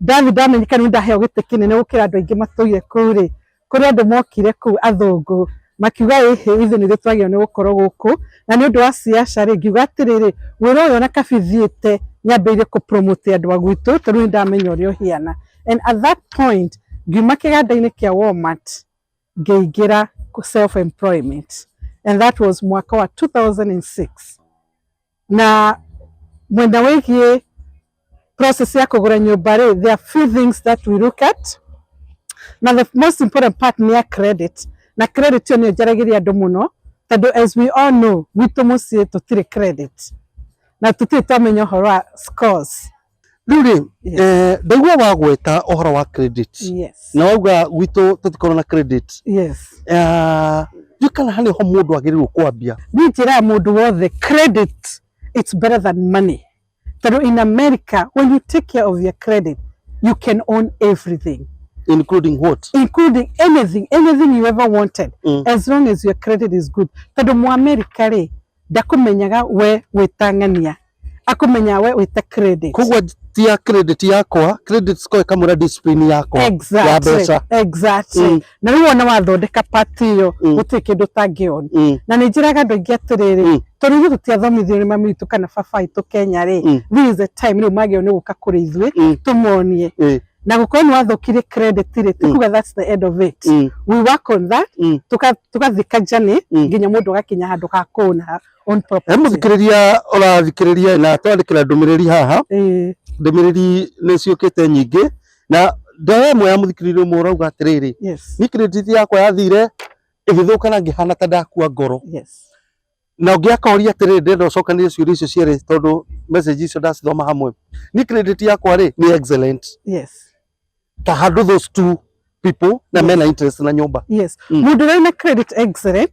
ndathi ndamenyekana nĩ ndaheo gĩtĩ kĩnene gũkĩra andũ aingĩ matũire kũu rĩ, kũrĩ andũ mokire kũu athũngũ makiuga ĩhĩ, ithuĩ nĩthuĩ twagĩrĩirwo nĩ gũkorwo gũkũ. Na nĩ ũndũ wa ciaca rĩ, ngiuga atĩrĩrĩ, wĩra ũyũ ona kabi thiĩte nyambĩrĩrie kũ promote andũ a gwitũ, tondũ nĩ ndamenya ũrĩa ũhiana. And at that point ngiuma kĩganda-inĩ kĩa Walmart ngĩingĩra self employment, and that was mwaka wa 2006. Na mwena wĩgiĩ process ya kũgũra nyũmba rĩ, there are few things that we look at, na the most important part nĩ ya credit. Na credit ĩyo nĩyo njaragĩria andũ mũno, tondũ as we all know, gwitũ mũciĩ tũtirĩ credit na tũtirĩ twamenya ũhoro wa scores. Rĩu rĩ, ndaigua wagweta ũhoro wa credit na wauga gwitũ tũtikorwo na credit. Ndiũĩ kana harĩ ho mũndũ agĩrĩirwo kwambia. Niĩ njĩraga mũndũ wothe, credit, it's better than money, tondũ in America when you take care of your credit, you can own everything. Including what? Including anything, anything you ever wanted, as long as your credit is good, tondũ mu America rĩ, ndakũmenyaga we wĩtang'ania, akũmenyaga we wĩta credit. Koguo tia credit yakwa, credit score ĩkamwĩra discipline yakwa ya mbeca. Exactly. Na rĩu wona wathondeka part ĩyo, gũtirĩ kĩndũ ũtangĩona. Na nĩ njĩraga andũ aingĩ atĩrĩrĩ, tondũ ithuĩ tũtiathomithio nĩ mami witũ kana baba witũ Kenya rĩ, this is the time rĩu magĩrĩirwo nĩ gũka kũrĩ ithuĩ tũmonie. Na gũkorwo nĩ wathũkirie credit rĩ, ti kuga that's the end of it. We work on that, tũgathika journey nginya mũndũ agakinya handũ ha kũna own property. Mũthikĩrĩria ũrathikĩrĩria na twandĩkĩra ndũmĩrĩri haha, ndũmĩrĩri nĩ ciũkĩte nyingĩ, na ndoya ĩmwe ya mũthikĩrĩria ũmwe ũrauga atĩrĩrĩ, niĩ credit yakwa yathire ĩgĩthũka na ngĩhana ta ndakua ngoro. Na ũngĩ akoria atĩrĩrĩ, ndĩrenda ũcokanĩrie ciũria icio cierĩ tondũ message icio ndacithoma hamwe. Niĩ credit yakwa rĩ nĩ excellent. Ta handũ those two people na mena interest na nyũmba. Yes. Mũndũ ũrĩa wĩna credit excellent,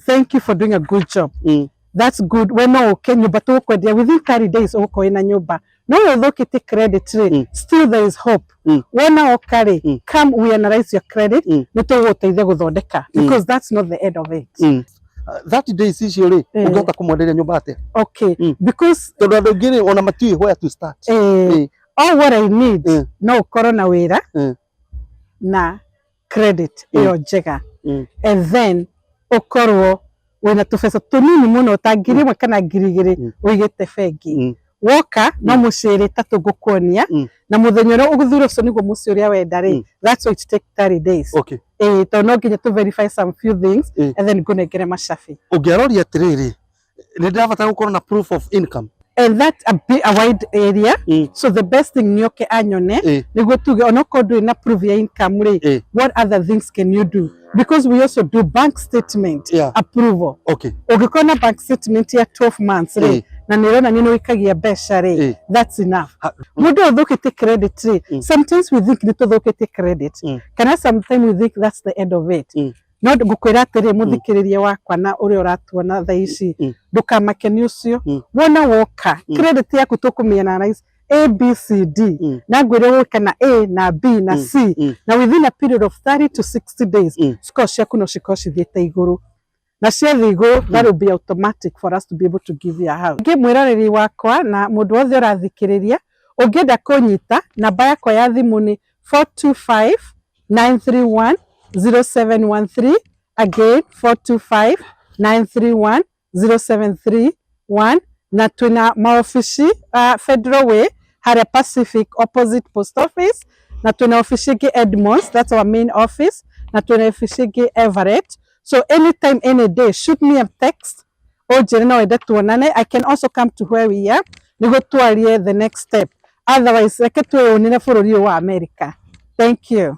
thank you for doing a good job. That's good. We no ũke nyũmba tũgũkwendia within 30 days ũgũkorwo wĩna nyũmba. No ũyũ ũthũkĩtie credit rĩ, still there is hope. Wona oka rĩ, come, we analyze your credit, nĩ tũgũgũteithia gũthondeka, because that's not the end of it. 30 days icio rĩ, Eh. ũngĩhota kũmwenderia nyũmba atĩa? Okay, because tondũ andũ aingĩ rĩ, ona matiũĩ where to start. All what I need no ũkorwo na wĩra na credit ĩyo njega, and then ũkorwo wĩna tũbeca tũnini mũno ta 1,000 kana 2,000 ũigĩte bengi. Woka no mũciĩ ĩrĩ ĩtatũ ngũkuonia, na mũthenya ũrĩa ũgũthura ũcio nĩguo mũciĩ ũrĩa wenda rĩ, that's why it take 30 days. Ĩĩ, tondũ no nginya tũ verify some few things and then ngũnengere macabi. Ũngĩaroria atĩrĩrĩ, nĩ ndĩrabatara gũkorwo na proof of income. And that's a bit a wide area, so the best thing nĩ oke anyone nĩguo tuge onokorwo ndũrĩ na proof ya income rĩ, what other things can you do, because we also do bank statement approval. Ũngĩkorwo na bank statement ya 12 months rĩ, na nĩ ĩronania nĩ ũikagia mbeca rĩ, that's enough. Mũndũ ũyũ ũthũkĩtie credit rĩ, sometimes we think nĩ tũthũkĩtie credit, kana sometimes we think that's the end of it. No ngũkwĩra atĩrĩ, mũthikĩrĩria wakwa na ũrĩa ũratuona thaa ici, ndũkamake nĩ ũcio. Wona woka, credit yaku tũkũmĩ-analyze A B C D, na ngwĩre ũgwĩka na A na B na C, na within a period of 30 to 60 days score ciaku no cikorwo cithiĩte igũrũ, na ciathiĩ igũrũ, that will be automatic for us to be able to give you a house. Ngĩ mwĩroreri wakwa na mũndũ wothe ũrathikĩrĩria, ũngĩenda kũnyita, namba yakwa ya thimũ nĩ 425 931 0713. Again, 425 931 0731. Na twĩna maobici Federal Way harĩa Pacific, opposite post office, na twĩna obici ĩngĩ Edmonds, that's our main office, na twĩna obici ĩngĩ Everett. So anytime, any day, shoot me a text ũnjĩre no wende tuonane. I can also come to where we are nĩguo twarie the next step. Otherwise, reke twĩyũnĩre bũrũri ũyũ wa America. Thank you.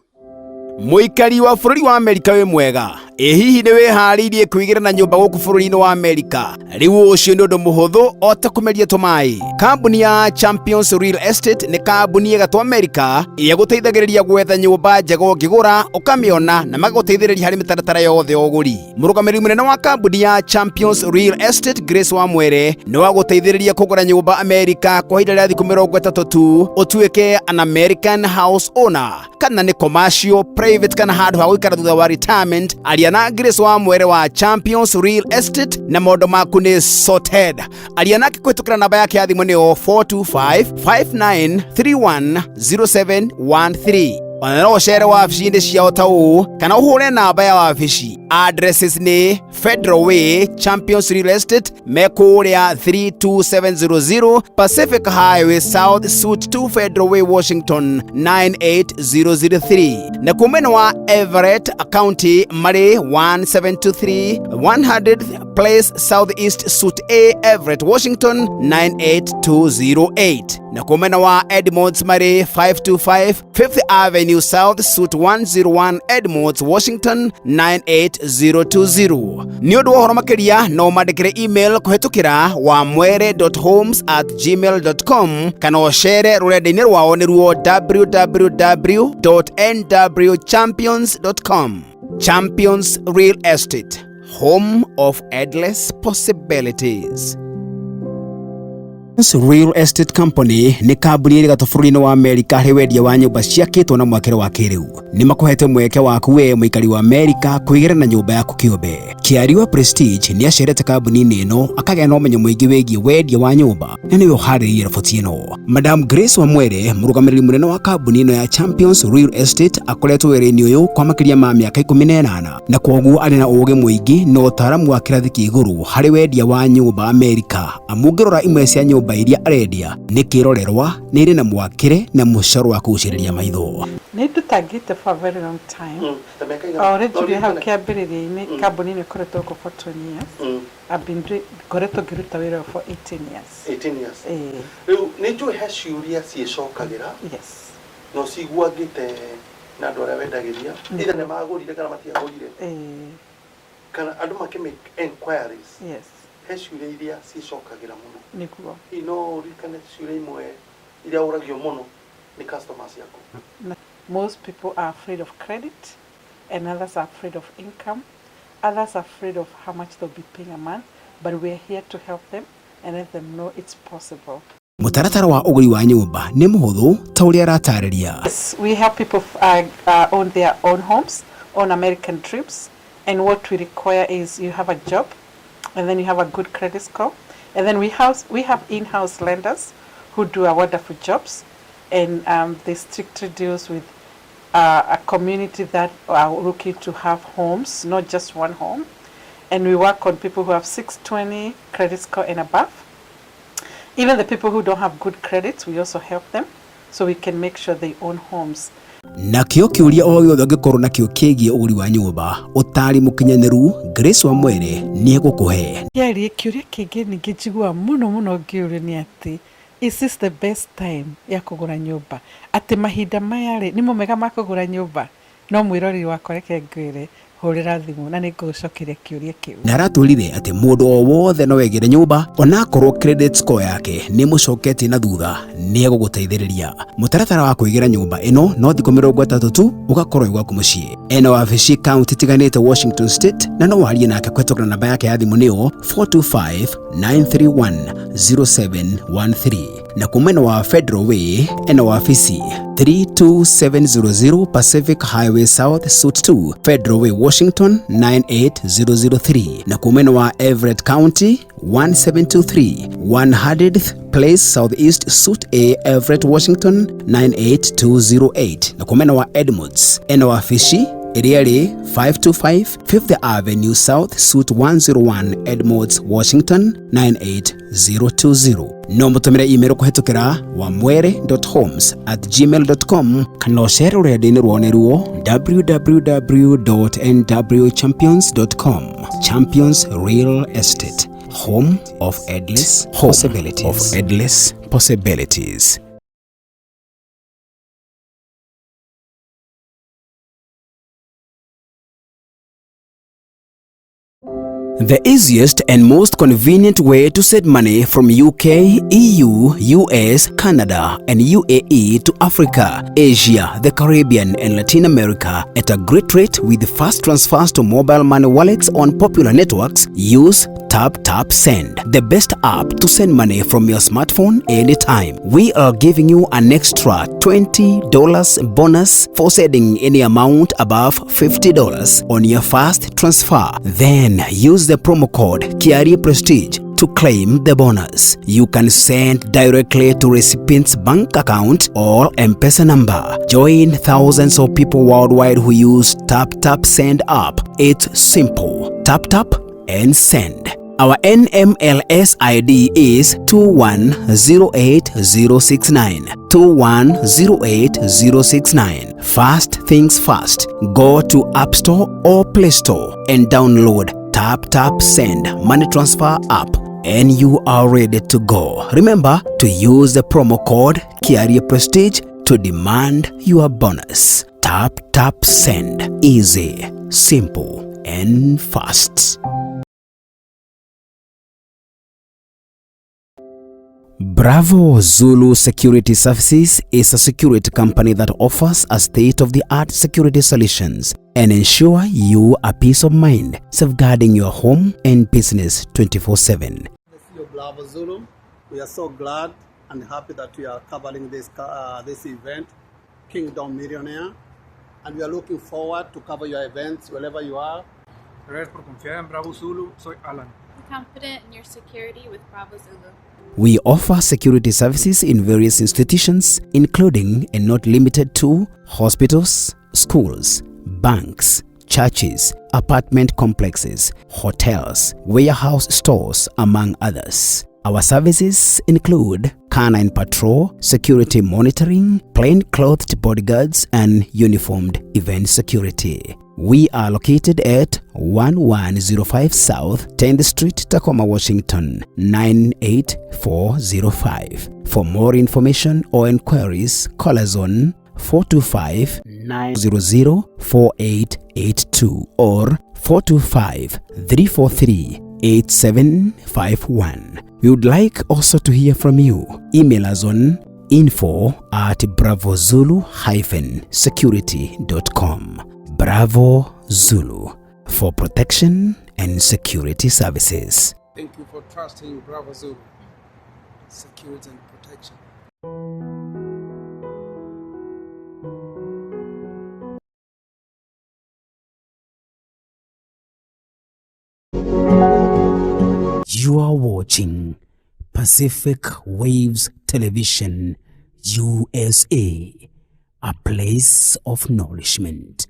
Mũikari wa bũrũri wa Amerika wĩ mwega. Ĩ hihi nĩ wĩharĩirie kwĩgĩra na nyũmba gũkũ bũrũri-inĩ wa Amerika? Rĩu ũcio nĩ ũndũ mũhũthũ o ta kũmeria tũmaĩ. Kambuni ya Champions Real Estate nĩ kambuni ĩgatwo Amerika ĩrĩa gũteithagĩrĩria gwetha nyũmba njega ũngĩgũra ũkamĩona, na magagũteithĩrĩria harĩ mĩtaratara yothe ya ũgũri. Mũrũgamĩrĩri mũnene wa kambuni ya Champions Real Estate, Grace Wamwere, nĩ wa gũteithĩrĩria kũgũra nyũmba Amerika kwa ihinda rĩa thikũ 30 tu, ũtuĩke an American house owner, kana nĩ commercial, private, kana handũ ha gũikara thutha wa retirement. Aria na Grace Wamwere wa Champions Real Estate na maũndũ maku nĩ sorted. Aria nake kũhĩtũkĩra namba yake ya thimũ nĩyo 425 5931 0713. Ona no ũcere wabici-inĩ ciao ta ũũ, kana ũhũre namba ya wabici. Addresses nĩ Federal Way, Champions Real Estate me kũrĩa 32700 Pacific Highway South, Suite 2, Federal Way, Washington 98003, na kuo mwena wa Everett County marĩ 1723 100th Place Southeast, Suite A, Everett, Washington 98208, na kuo mwena wa Edmonds marĩ 525 Fifth Avenue South, Suite 101, Edmonds, Washington 98020. Nĩ ũndũ wa ũhoro makĩria, no mandĩkĩre email kũhĩtũkĩra wamwere.homes@gmail.com, kana ũcere rũrenda-inĩ rwao nĩruo www.nwchampions.com. Champions Real Estate, home of endless possibilities. Real Estate Company nĩ kambuni ĩrĩ gatũ bũrũri-inĩ wa Amerika harĩ wendia wa nyũmba ciakĩtwo na mwakĩre wa kĩrĩu. Nĩ makũhete mweke waku we mũikari wa Amerika kwĩgĩra na nyũmba yaku kĩũmbe. Kĩari wa Prestige nĩ acerete kambuni-inĩ ĩno akagĩa na ũmenyo mũingĩ wĩgiĩ wendia wa nyũmba, na nĩwe ũharĩrĩirie riboti ĩno. Madam Grace Wamwere, mũrũgamĩrĩri mũnene wa kambuni ĩno ya Champions Real Estate, akoretwo wĩra-inĩ ũyũ kwa makĩria ma mĩaka 18, na kwoguo arĩ na ũũgĩ mũingĩ na ũtaaramu wa kĩrathi kĩa igũrũ harĩ wendia wa nyũmba Amerika. Amu ũngĩrora imwe cia nyũmba iria arendia nĩ kĩrorerwa, nĩ irĩ na mwakĩre na mũcoro wa kũgucĩrĩria maitho. Nĩ ndutangĩte for a very long time. Already hau kĩambĩrĩria-inĩ, kambuni ĩno ĩkoretwo kuo for 20 years. I've been doing, ngoretwo ngĩruta wĩra for 18 years. 18 years. Ĩĩ. Rĩu nĩ njũĩ he ciũria ciĩcokagĩra no ciguangĩte na andũ arĩa wendagĩria, either nĩ magũrire kana matiagũrire, kana andũ makĩ make enquiries. He ciũria iria ciĩcokagĩra mũno. Hihi no ũririkane ciũria imwe iria ũragio mũno nĩ customers ciaku? Na Most people are afraid of credit, and others are afraid of income. Others are afraid of how much they'll be paying a month, but we're here to help them and let them know it's possible. Mũtaratara wa ũgũri wa nyũmba nĩ mũhũthũ ta ũrĩa aratarĩria. Yes, we help people own their own homes, own American dreams, and what we require is you have a job, and then you have a good credit score, and then we have in-house lenders who do a wonderful jobs, and they strictly deals with a community that are looking to have homes, not just one home, and we work on people who have 620 credit score and above. Even the people who don't have good credits, we also help them so we can make sure they own homes. Nakĩo kĩũria o gĩothe ũngĩkorwo nakĩo kĩgiĩ ũgũri wa nyũmba, ũtari mũkinyanĩru, Grace Wamwere nĩ egũkũhe. Kĩarie kĩũria kĩngĩ ningĩ njiguaga mũno mũno ngĩũrio nĩ atĩ, is this the best time ya kũgũra nyũmba? Atĩ mahinda maya rĩ, nĩmo mega ma kũgũra nyũmba? No mwĩroreri wakwa, reke ngwĩre, hũrĩra thimũ na nĩ ngũgũcokeria kĩũria kĩu. Na aratwĩrire atĩ mũndũ o wothe no egĩre nyũmba onakorwo credit score yake nĩ mũcoketie na thutha, nĩ egũgũteithĩrĩria. Mũtaratara wa kwĩgĩra nyũmba ĩno no thikũ 30 tu, ũgakorwo wĩ gwaku mũciĩ. Ena wabici kaunti itiganĩte Washington State, na no warie nake kũhetũkĩra namba yake ya thimũ, nĩyo 425 931 0713. Na kumena wa Federal Way, ena wabici 32700 Pacific Highway South, Suite 2, Federal Way, Washington 98003. Na kumena wa Everett County, 1723 100th Place Southeast, Suite A, Everett, Washington 98208. Na kumena wa Edmonds, ena wabici ĩrĩa ĩrĩ 525 5th Avenue South, Suite 101, Edmonds, Washington 98020. No mũtũmĩre email kũhetũkĩra wamwere.homes@gmail.com, kana ũcere rũrenda-inĩ rwao nĩruo www.nwchampions.com. Champions Real Estate, home of endless possibilities. Of endless possibilities. The easiest and most convenient way to send money from UK, EU, US, Canada, and UAE to Africa, Asia, the Caribbean, and Latin America at a great rate with fast transfers to mobile money wallets on popular networks. Use Tap Tap Send, the best app to send money from your smartphone anytime. We are giving you an extra $20 bonus for sending any amount above $50 on your first transfer. Then use the promo code Kiari Prestige to claim the bonus. You can send directly to recipient's bank account or M-Pesa number. Join thousands of people worldwide who use Tap Tap Send app. It's simple. Tap tap and send. Our NMLS ID is 2108069. 2108069. First things first, go to App Store or Play Store and download Tap Tap Send Money Transfer app and you are ready to go. Remember to use the promo code Kiarie Prestige to demand your bonus. Tap Tap Send. Easy, simple, and fast. Bravo Zulu Security Services is a security company that offers a state-of-the-art security solutions and ensure you a peace of mind, safeguarding your home and business 24/7. The CEO Bravo Zulu. We are so glad and happy that we are covering this event, Kingdom Millionaire, and we are looking forward to cover your events wherever you are. Gracias por confiar en Bravo Zulu. Soy Alan. Confident in your security with Bravo Zulu. We offer security services in various institutions, including and not limited to hospitals, schools, banks, churches, apartment complexes, hotels, warehouse stores, among others. Our services include canine patrol, security monitoring, plain-clothed bodyguards, and uniformed event security. We are located at 1105 South 10th Street, Tacoma, Washington 98405. For more information or inquiries, call us on 425 900 4882 or 425 343 8751. We would like also to hear from you. Email us on Info at bravozulu-security.com. Bravo Zulu for protection and security services. Thank you for trusting Bravo Zulu. Security and protection. You are watching Pacific Waves Television, USA, a place of nourishment.